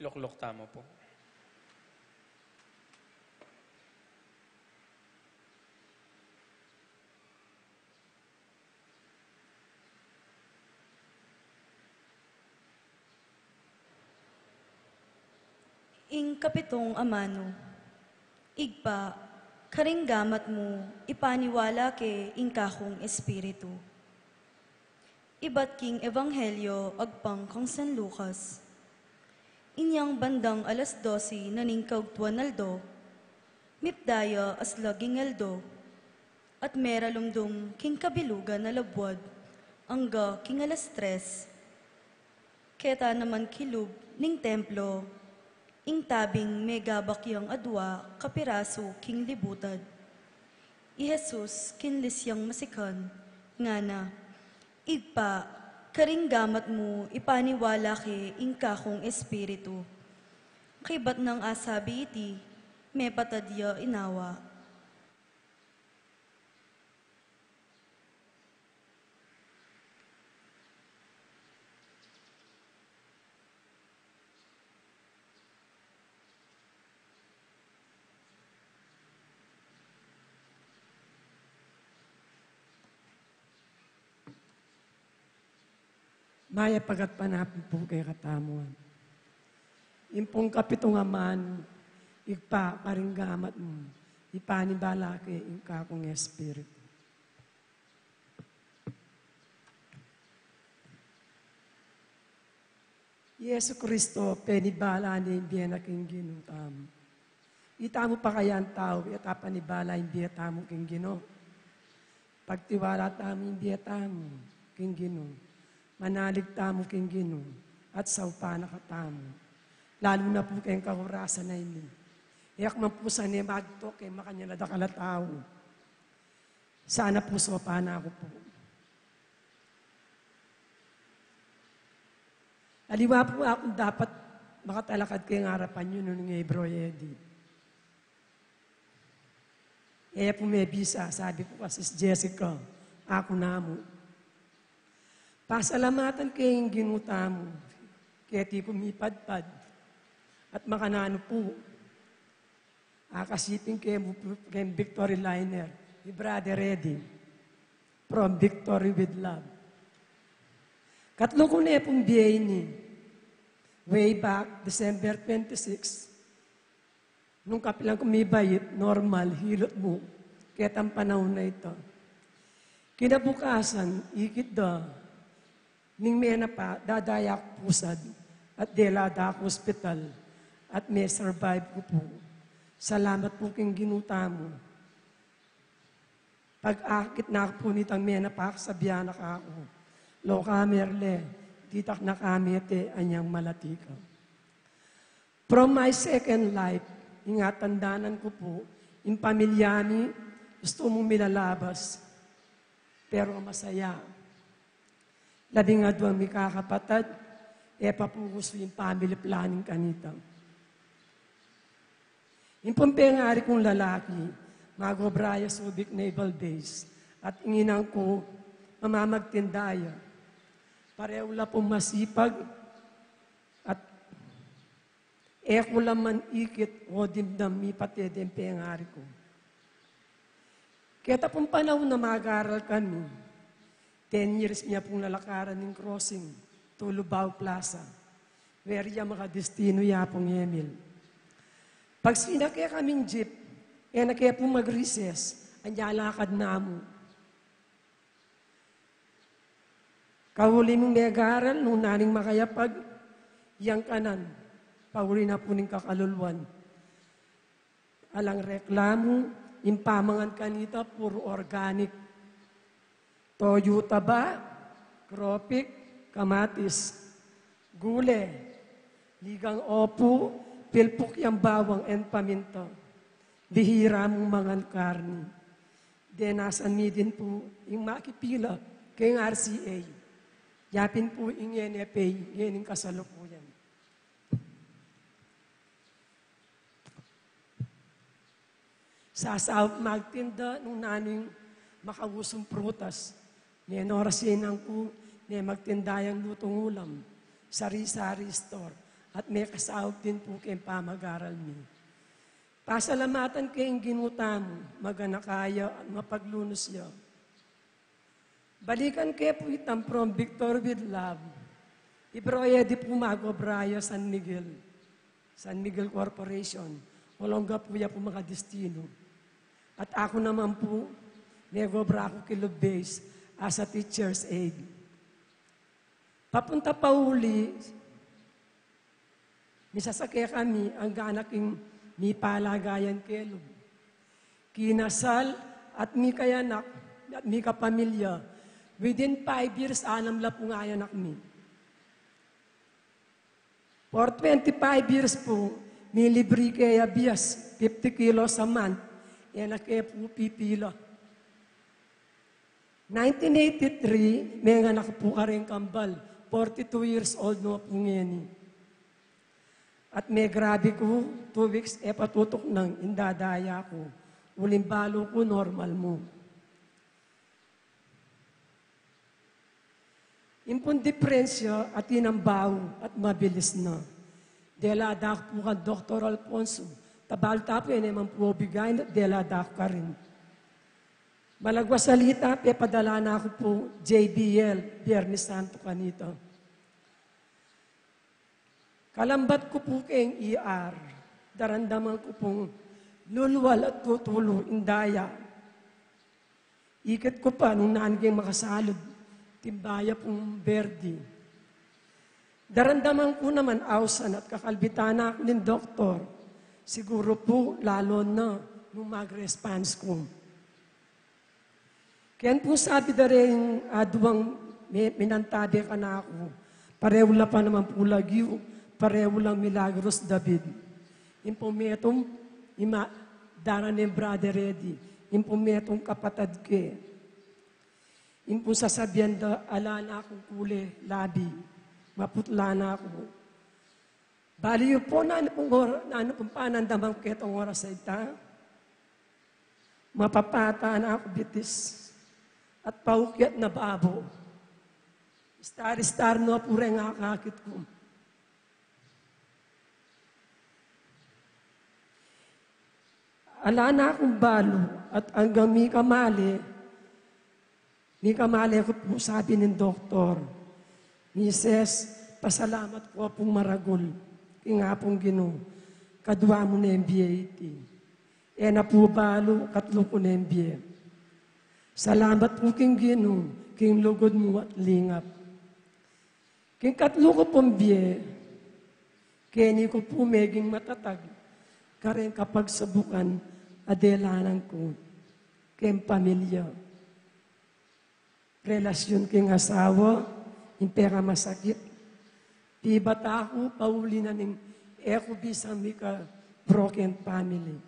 Lukluk tamu pu. Ing kapitung amanu. Ibpa, karing gamat mu, ipaniwala ke ing kakung espiritu. Ibat king Ebanghelyo agpang kang San Lucas. Inyang bandang alas dose na ning kaugtuan aldo, mipda ya aslag ing aldo, at meralumdum king kabilugan a labuad, angga king alas tres. Keta naman kilub ning templo, ing tabing megabak yang adua kapirasu king libutad. I Jesus kinlis yang masikan, ngana, Ibpa, karing gamat mu ipaniwala ke ing kakung espiritu. Kaybat nang asabi iti, mepatad ya inawa. Mayap a gatpanapun pu kekatamu. Ing pung kapitung amanu, Ibpa, karing gamat mu, ipaniwala ke ing kakung espiritu. Jesu Kristo, penibala ne ing bie na king Ginu tamu. Itamu pa kayang tau, e ta panibala ing bie tamu king Ginu. Pagtiwala tamu ing bie tamu king Ginu. Manalig tamu king Ginu. At saupan na katamu. Lalu na pu keng kaurasan a ini. E ku man pu sane magtuki keng makanyan a dakal a tau. Sana pu saupan na ku pu. Aliwa pu akung dapat makatalakad keng arapan yu nung e bro edi. E pu mebisa, sabi ku ka, Sis Jessica, Aku namu. Pasalamatan ke ing Ginu tamu, keti ku mipadpad, at makananu pu, akasiping ke mu pu, keng Victory Liner, i Brother Eddie, from Victory with Love. Katlu ku ne pung bie ini, way back December twenty-six, nung kapilan ku mibait, normal, hilut mu, ketang panaun a ita. Kinabukasan, ikit da, ning menapa, dadaya ku pusad, at dela da ku hospital, at me-survive ku pu. Salamat pu king Ginu tamu. Pag-akit na ku pu nitang menapa, sabian na kaku, "Loka, Merle, ditak na kamete, anyang malati ka." From my second life, ing atandanan ku pu, ing pamilya mi, gustu mung milalabas, pero masaya. Labing aduang mikakapatad, e pa pu gustu ing family planning kanita. Ing pung pengari kung lalaki, mag-obra ya Subic Naval Base, at ing inang ku, mamamagtinda ya. Parehu la pung masipag, at e ku la man ikit o dimdam mipate deng pengari ku. Keta pung panaun a mag-aral kami, ten years mi ya pung lalakaran ning crossing, to Lubao Plaza, weri ya makadestinu ya pung Emil. Pagsinake kaming jeep, e na ke pu mag-recess, anya lakad na mu. Kauli mung megaral, nung naning makayapag, yang kanan, pauli na pu ning kakaluluan. Alang reklamu, ing pamangan kanita, puru organic. Toyu taba, kropik, kamatis, gule, ligang opu, pilpuk yang bawang and paminta. Bihira mung mangan karni. Denasan mi din pu ing makipila keng R C A. Yapin pu ing N F A, ngening kasalukuyan. Sasaup magtinda nung nanu ing makausung prutas. Nenoras ya inang ku, ne magtinda yang lutung ulam, sari-sari store, at mekasaup din pu keng pamag-aral mi. Pasalamatan ke ing Ginu tamu, maganaka ya at mapaglunus ya. Balikan ke pu itang From Victory with Love. I Bro Eddie pu mag-obra ya San Miguel, San Miguel Corporation. Olungga pu ya pu makadestinu. At aku naman pu, nag-obra ku Quilub Base as a teacher's aide. Papunta pauli, misasake kami, angga na king mipalagayan Quilub. Kinasal at mikayanak, at mikapamilya. Within five years, anam la pung anak mi. For twenty-five years pu, milibri ke ya bias, fifty kilos a month. E na ke pu pipila. Nineteen eighty-three, menganak pu kareng kambal, forty-two years old no pu ngeni. At megrabe ku, two weeks e pa tutuknang ing dadaya ku. Uling balu ku normal mu. Ing pung diperensya, atin nang bau at mabilis na. Dela da ku pu kang Doktor Alfonso, tabalu ta pu, e ne man pu obigain, dela da ku karin. Malagwa salita, pepadala na ku pu J B L, Biernes Santo kanita. Kalambat ku pu keng E R, daramdaman ku pung lulwal at tutulu ing daya. Ikit ku pa nung nanu ing makasalud, timba ya pung berdi. Daramdaman ku naman ausan at kakalbitan na ku ning doktor. Siguru pu, lalo na nung mag-response ku. Ken pu sabi da reng aduang mi-, minantabe kanaku, parehu la pa naman pu lagyu, parehu lang milagros David. Ing pung metung, ima, dara neng Brother Eddie, ing pung metung kapatad ke. Ing pung sasabian da, ala na kung kule labi, maputla na ku. Bali yu pu, nanu pung or-, nanu pung panandaman ku ketang oras a ita? Mapapata na ku bitis. at paukyat na babo. Istar-istar no pu reng akakit ku. Ala na kung balu at anggang mikamali, mikamali ku pu sabi ning doktor, "Misis, pasalamat ku pung maragul king Apung Ginu, kadwa mu neng bie iti." E na pu balu, katlu ku neng bie. Salamat pu king Ginu, king lugud mu at lingap. King katlu ku pung bie, keni ku pu meging matatag kareng kapagsabukan a delanan ku king pamilya. Relasyun king asawa, ing pekamasakit. Pibata ku, pauli na ning e ku bisang mika broken family.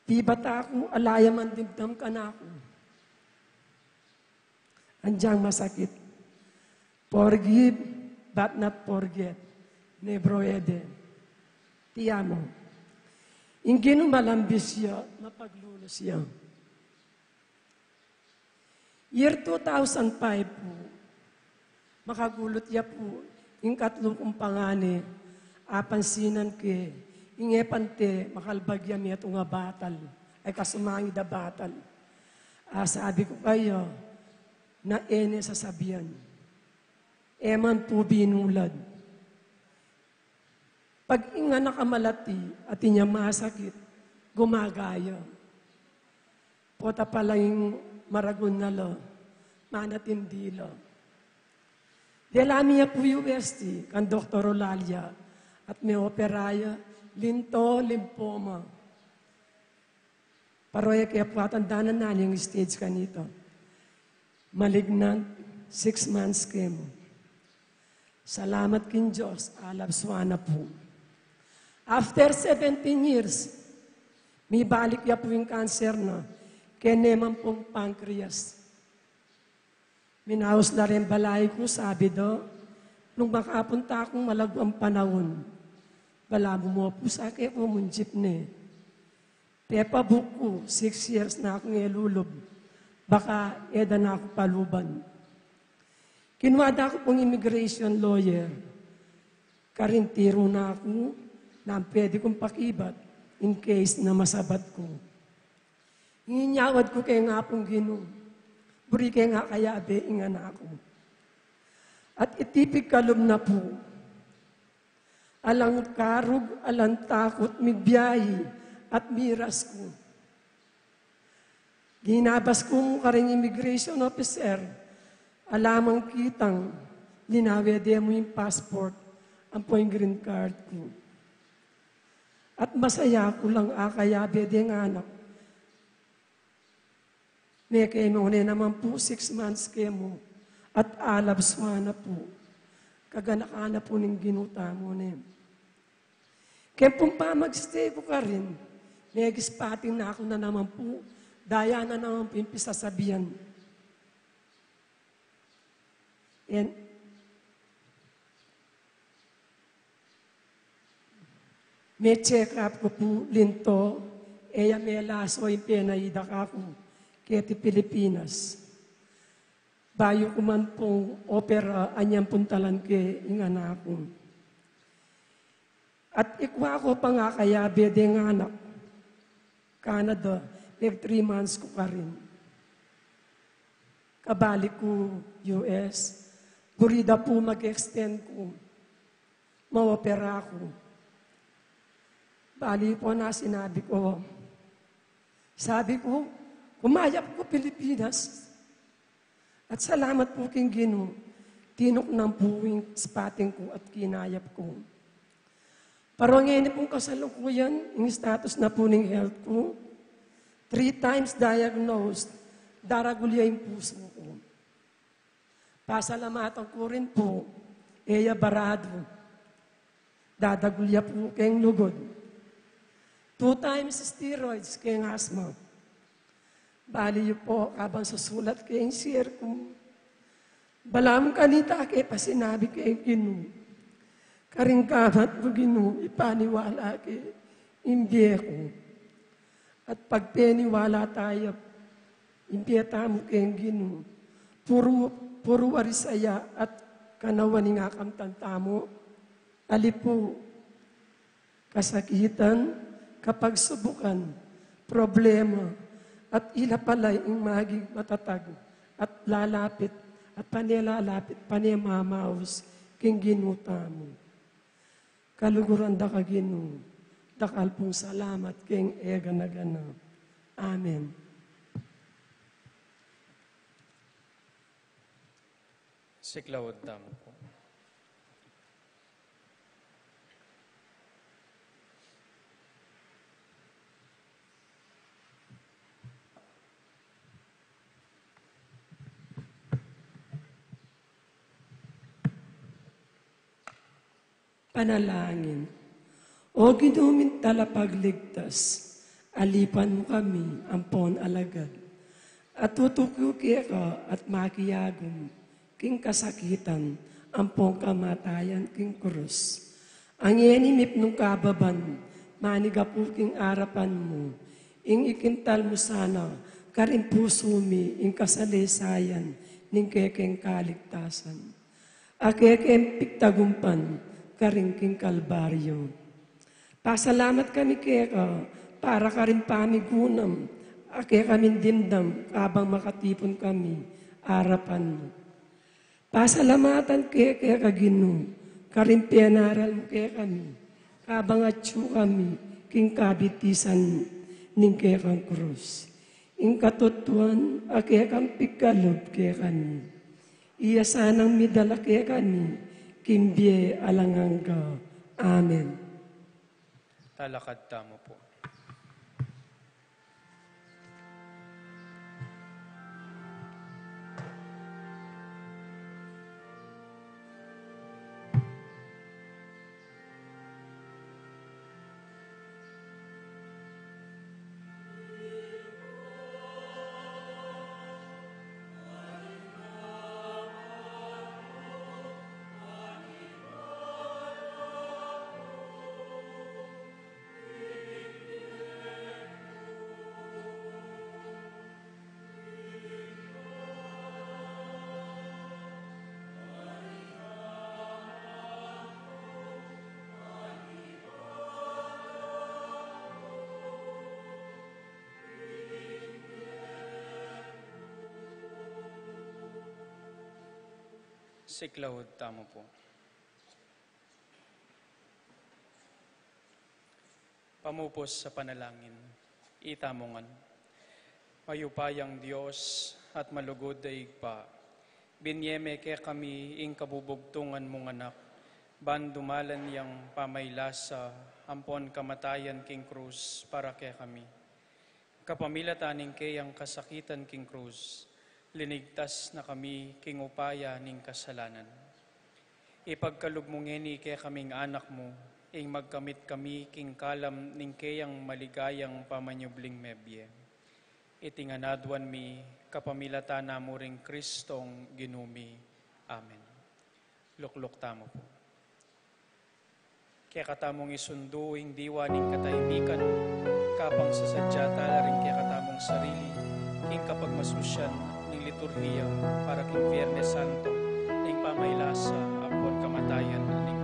Pibata ku, ala ya mang dimdam kanaku. Anyang masakit. Forgive, but not forget. Nebro ede. Ti amo. Ing Ginu malambis ya, mapaglulus ya. Year two thousand five pu, makagulut ya pu, ing katlu kung pangane, apansinan ke, ing e pante, makalbag ya metung a batal, ay kasumangid a batal. A, sabi ku kaya, na e ne sasabian. E man pu binulad. Pag ing anak a malati, atin ya masakit, gumagaya. Pota pala ing maragul na la, manatindi la. Dela mi ya pu U S T, kang Doktor Olalia, at me-opera ya, linto, lymphoma. Pero e ke pu atandanan na ning stage kanita. Malignant, six months chemo. Salamat king Dios, alabs wa na pu. After seventeen years, mibalik ya pu ing cancer na, kene man pung pancreas. Minaus la reng balay ku, sabi da, nung makapunta kung malagwang panaun, balamu mu pu sa ke ku mung jeepney. Pepabook ku, six years na kung e lulub. Baka e da na ku paluban. Kinua da ku pung immigration lawyer. Karin tiru na ku, nung pwede kung pakibat, in case na masabat ku. Ing inyawad ku keng Apung Ginu, buri keng akayabe ing anak ku. At iti pigkalub na pu, alang karug, alang takut, migbiayi at miras ku. Ginabas ku mu karing immigration officer, ala mang kitang, linawe de mu ing passport, ampo ing green card ku. At masaya ku lang akayabe deng anak. Mekemo ne naman pu six months kemo at alabs wa na pu. Kaganakan na pu ning Ginu tamu ne. Keng pung pamag-stay ku karin, megispating na ku na naman pu, daya na naman pu ing pisasabian. And me-check up ku pu linto, e ya melaso ing penaida kaku keti Pilipinas. Bayu ku man pung opera, anyang puntalan ke ing anak ku. At ikwa ku pang akayabe deng anak. Canada, meg three months ku karin. Kabalik ku U S, buri da pu mag-extend ku, ma-opera ku. Bali pu na sinabi ku, sabi ku, kumayap ku Pilipinas. At salamat pu king Ginu, tinuknang pu ing spating ku at kinayap ku. Pero ngeni pung kasalukuyan, ing status na pu ning health ku, three times diagnosed, daragul ya ing pusu ku. Pasalamatan ku rin pu, e ya baradu. Dadagul ya pu keng lugud. Two times steroids keng asthma. Bali yu pu, kabang susulat ke ing share ku, balamu kanita ke pa sinabi keng Ginu. Karin ka man pu Ginu, ipaniwala ke ing bie ku. At pagpaniwala taya, Ing bie tamu keng Ginu, puru, puru ari saya at kanawan ing akamtan tamu, ali pu, kasakitan, kapagsubukan, problema, at ila pala ing maging matatag at lalapit at panelalapit, panemamaus keng Ginu tamu. Kaluguran da ka Ginu, dakal pung salamat keng e gana-gana. Amen. Siklaud tamu pu. Panalangin. O Ginu ming talapagligtas, alipan mu kami ampon alagad, at tutuku keka at makiagum king kasakitan ampon kamatayan king krus. Ngeni mipnung kababan, manigapu king arapan mu, ing ikintal mu sana karing pusu mi ing kasalesayan ning kekeng kaligtasan. A kekeng pigtagumpan karin king Kalbaryo. Pasalamat kami keka para karing pamigunam a kekaming dimdam kabang makatipun kami arapan mu. Pasalamatan ke keka Ginu karing penaral mu kekami kabang atyu kami king kabitisan ning kekang krus. Ing katutuan a kekang pigkalub kekami, iya sanang midala kekami king bie alang angga. Amen. Talakad tamu pu. Siklaud tamu pu. Pamupus a panalangin. Itamu ngan. Mayupayang Dios at malugud a Ibpa, binye me kekami ing kabubugtungan mung Anak, ban dumalan yang pamaylasa ampon kamatayan king krus para kekami. Kapamilatan ning keyang kasakitan king krus, linigtas na kami king upaya ning kasalanan. Ipagkalub mu ngeni kekaming anak mu, ing magkamit kami king kalam ning keyang maligayang pamanyubling mebie. Iti ngan aduan mi, kapamilatan na mu ring Kristong Ginu mi. Amen. Lukluk tamu pu. Kekatamung isundu ing diwa ning katahimikan, kapangsasadya tala ring kekatamung sarili, king kapagmasusyan ning liturhiya para king Biernes Santo, ning pamaylasa ampon kamatayan ning